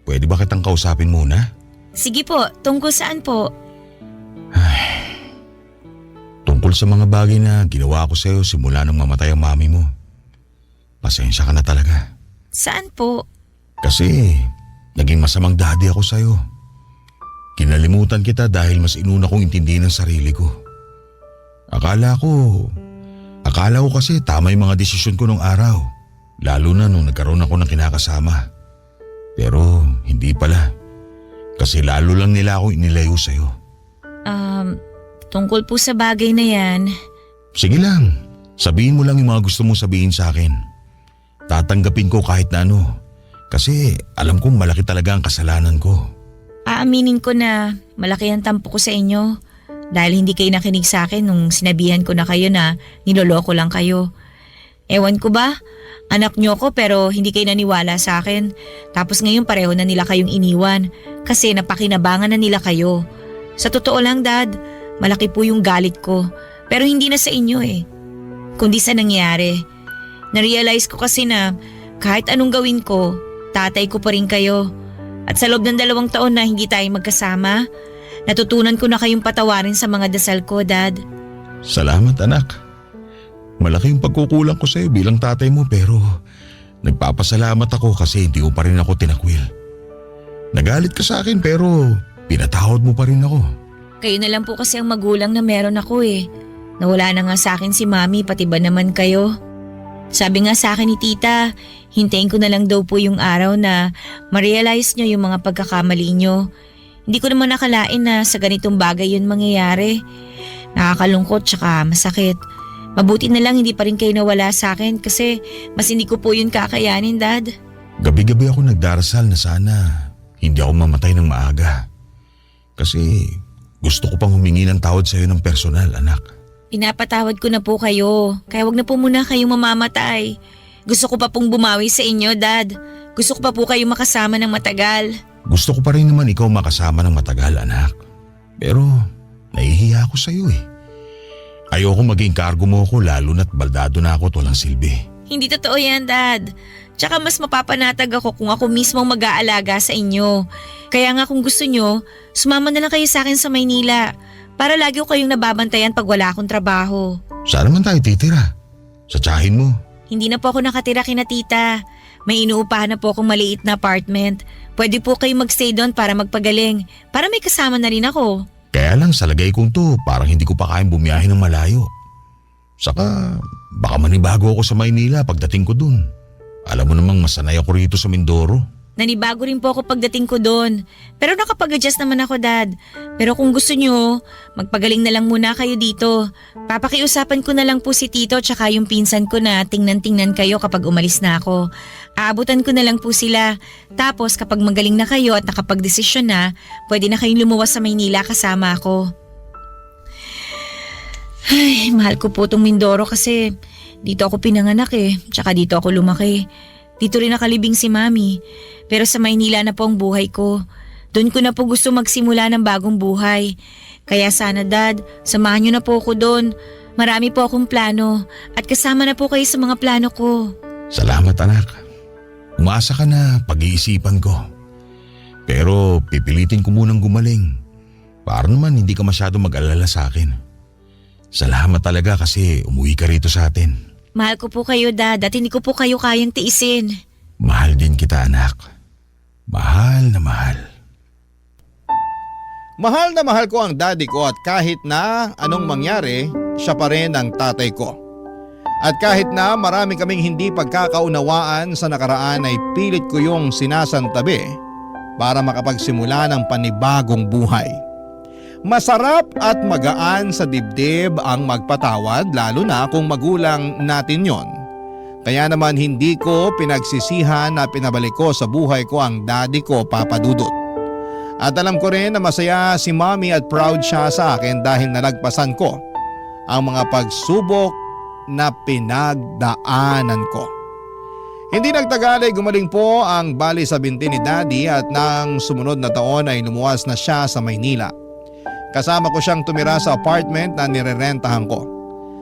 pwede ba kitang kausapin muna? Sige po, tungkol saan po? Tungkol sa mga bagay na ginawa ko sa'yo simula nang mamatay ang mami mo. Pasensya ka na talaga. Saan po? Kasi naging masamang daddy ako sa'yo. Kinalimutan kita dahil mas inuna kong intindihin ang sarili ko. Akala ko kasi tama yung mga desisyon ko nung araw. Lalo na nung nagkaroon ako ng kinakasama. Pero hindi pala. Kasi lalo lang nila ako inilayo sa'yo. Tungkol po sa bagay na yan. Sige lang. Sabihin mo lang yung mga gusto mong sabihin sa akin. Tatanggapin ko kahit na ano. Kasi alam kong malaki talaga ang kasalanan ko. Aaminin ko na malaki ang tampo ko sa inyo. Dahil hindi kayo nakinig sa akin nung sinabihan ko na kayo na niloloko lang kayo. Ewan ko ba? Anak nyo ko pero hindi kayo naniwala sa akin. Tapos ngayon pareho na nila kayong iniwan kasi napakinabangan na nila kayo. Sa totoo lang, Dad, malaki po yung galit ko. Pero hindi na sa inyo kundi sa nangyari. Narealize ko kasi na kahit anong gawin ko, tatay ko pa rin kayo. At sa loob ng 2 taon na hindi tayo magkasama, natutunan ko na kayong patawarin sa mga dasal ko, Dad. Salamat, anak. Malaki yung pagkukulang ko sa'yo bilang tatay mo pero nagpapasalamat ako kasi hindi ko pa rin ako tinakwil. Nagalit ka sa akin pero pinatawad mo pa rin ako. Kayo na lang po kasi ang magulang na meron ako Nawala na nga sa akin si Mami pati ba naman kayo. Sabi nga sa akin ni Tita, hintayin ko na lang daw po yung araw na ma-realize nyo yung mga pagkakamali nyo. Hindi ko naman nakalain na sa ganitong bagay yun mangyayari. Nakakalungkot tsaka masakit. Mabuti na lang hindi pa rin kayo nawala sa akin kasi mas hindi ko po yun kakayanin, Dad. Gabi-gabi ako nagdarasal na sana hindi ako mamatay ng maaga. Kasi gusto ko pang humingi ng tawad sa'yo ng personal, anak. Pinapatawad ko na po kayo. Kaya wag na po muna kayong mamamatay. Gusto ko pa pong bumawi sa inyo, Dad. Gusto ko pa po kayo makasama ng matagal. Gusto ko pa rin naman ikaw makasama ng matagal, anak. Pero nahihiya ako sa'yo eh. Ayoko maging kargo mo ako lalo na't baldado na ako at walang silbi. Hindi totoo yan, Dad. Tsaka mas mapapanatag ako kung ako mismo ang mag-aalaga sa inyo. Kaya nga kung gusto nyo, sumama na lang kayo sa akin sa Maynila para lagi ko kayong nababantayan pag wala akong trabaho. Saan naman tayo titira? Sa tiyahin mo? Hindi na po ako nakatira kina tita. May inuupahan na po akong maliit na apartment. Pwede po kayo magstay doon para magpagaling. Para may kasama na rin ako. Kaya lang sa lagay kong to, parang hindi ko pa kayang bumiyahe ng malayo. Saka baka manibago ako sa Maynila pagdating ko dun. Alam mo namang masanay ako rito sa Mindoro. Nanibago rin po ako pagdating ko doon. Pero nakapag-adjust naman ako, Dad. Pero kung gusto nyo, magpagaling na lang muna kayo dito. Papakiusapan ko na lang po si Tito tsaka yung pinsan ko na tingnan-tingnan kayo kapag umalis na ako. Aabutan ko na lang po sila. Tapos kapag magaling na kayo at nakapag-desisyon na, pwede na kayong lumuwas sa Maynila kasama ako. Ay, mahal ko po tong Mindoro kasi dito ako pinanganak eh. Tsaka dito ako lumaki. Dito rin nakalibing si Mami. Pero sa Maynila na po ang buhay ko. Doon ko na po gusto magsimula ng bagong buhay. Kaya sana, Dad, samahan niyo na po ako doon. Marami po akong plano at kasama na po kayo sa mga plano ko. Salamat, anak. Umasa ka na, pag-iisipan ko. Pero pipilitin ko munang gumaling. Para naman hindi ka masyado mag-alala sa akin. Salamat talaga kasi umuwi ka rito sa atin. Mahal ko po kayo, Dad, at hindi ko po kayo kayang tiisin. Mahal din kita, anak. Mahal na mahal. Mahal na mahal ko ang daddy ko at kahit na anong mangyari, siya pa rin ang tatay ko. At kahit na marami kaming hindi pagkakaunawaan sa nakaraan ay pilit ko yung sinasantabi para makapagsimula ng panibagong buhay. Masarap at magaan sa dibdib ang magpatawad lalo na kung magulang natin yon. Kaya naman hindi ko pinagsisihan na pinabalik ko sa buhay ko ang daddy ko, Papa Dudut. At alam ko rin na masaya si Mommy at proud siya sa akin dahil nalagpasan ko ang mga pagsubok na pinagdaanan ko. Hindi nagtagal ay gumaling po ang bali sa binti ni Daddy at nang sumunod na taon ay lumuwas na siya sa Maynila. Kasama ko siyang tumira sa apartment na nirerentahan ko.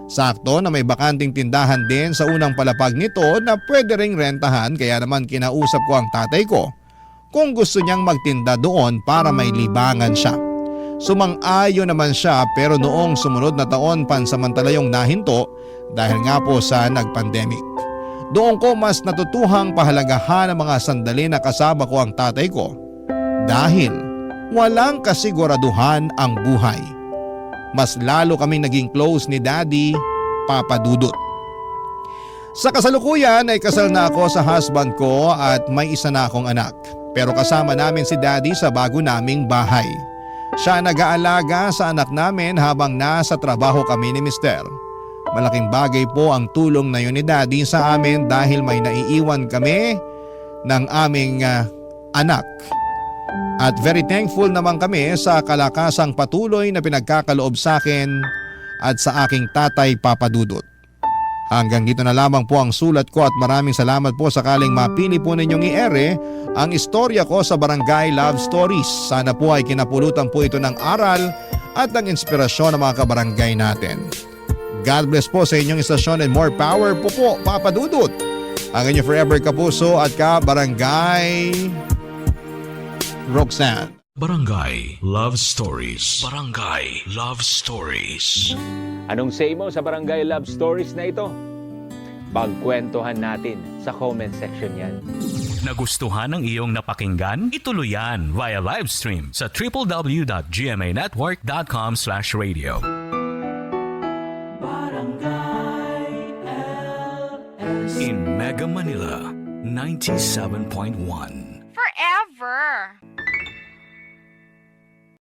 Sakto na may bakanting tindahan din sa unang palapag nito na pwede ring rentahan kaya naman kinausap ko ang tatay ko kung gusto niyang magtinda doon para may libangan siya. Sumang-ayon naman siya pero noong sumunod na taon pansamantala yung nahinto dahil nga po sa nagpandemic. Doon ko mas natutuhang pahalagahan ang mga sandali na kasama ko ang tatay ko dahil walang kasiguraduhan ang buhay. Mas lalo kaming naging close ni Daddy, Papa Dudut. Sa kasalukuyan ay kasal na ako sa husband ko at may isa na akong anak. Pero kasama namin si Daddy sa bago naming bahay. Siya nag-aalaga sa anak namin habang nasa trabaho kami ni Mister. Malaking bagay po ang tulong na yun ni Daddy sa amin dahil may naiiwan kami ng aming anak. At very thankful naman kami sa kalakasang patuloy na pinagkakaloob sa akin at sa aking tatay, Papa Dudut. Hanggang dito na lamang po ang sulat ko at maraming salamat po sakaling mapili po ninyong i-ere ang istorya ko sa Barangay Love Stories. Sana po ay kinapulutan po ito ng aral at ng inspirasyon ng mga kabarangay natin. God bless po sa inyong istasyon and more power po po, Papa Dudut. Ang inyong forever kapuso at ka-barangay Roxanne. Barangay Love Stories. Barangay Love Stories. Anong say mo sa Barangay Love Stories na ito? Pagkwentuhan natin sa comment section yan. Nagustuhan ng iyong napakinggan? Ituloy yan via live stream sa www.gmanetwork.com/radio. In Mega Manila, 97.1. Forever.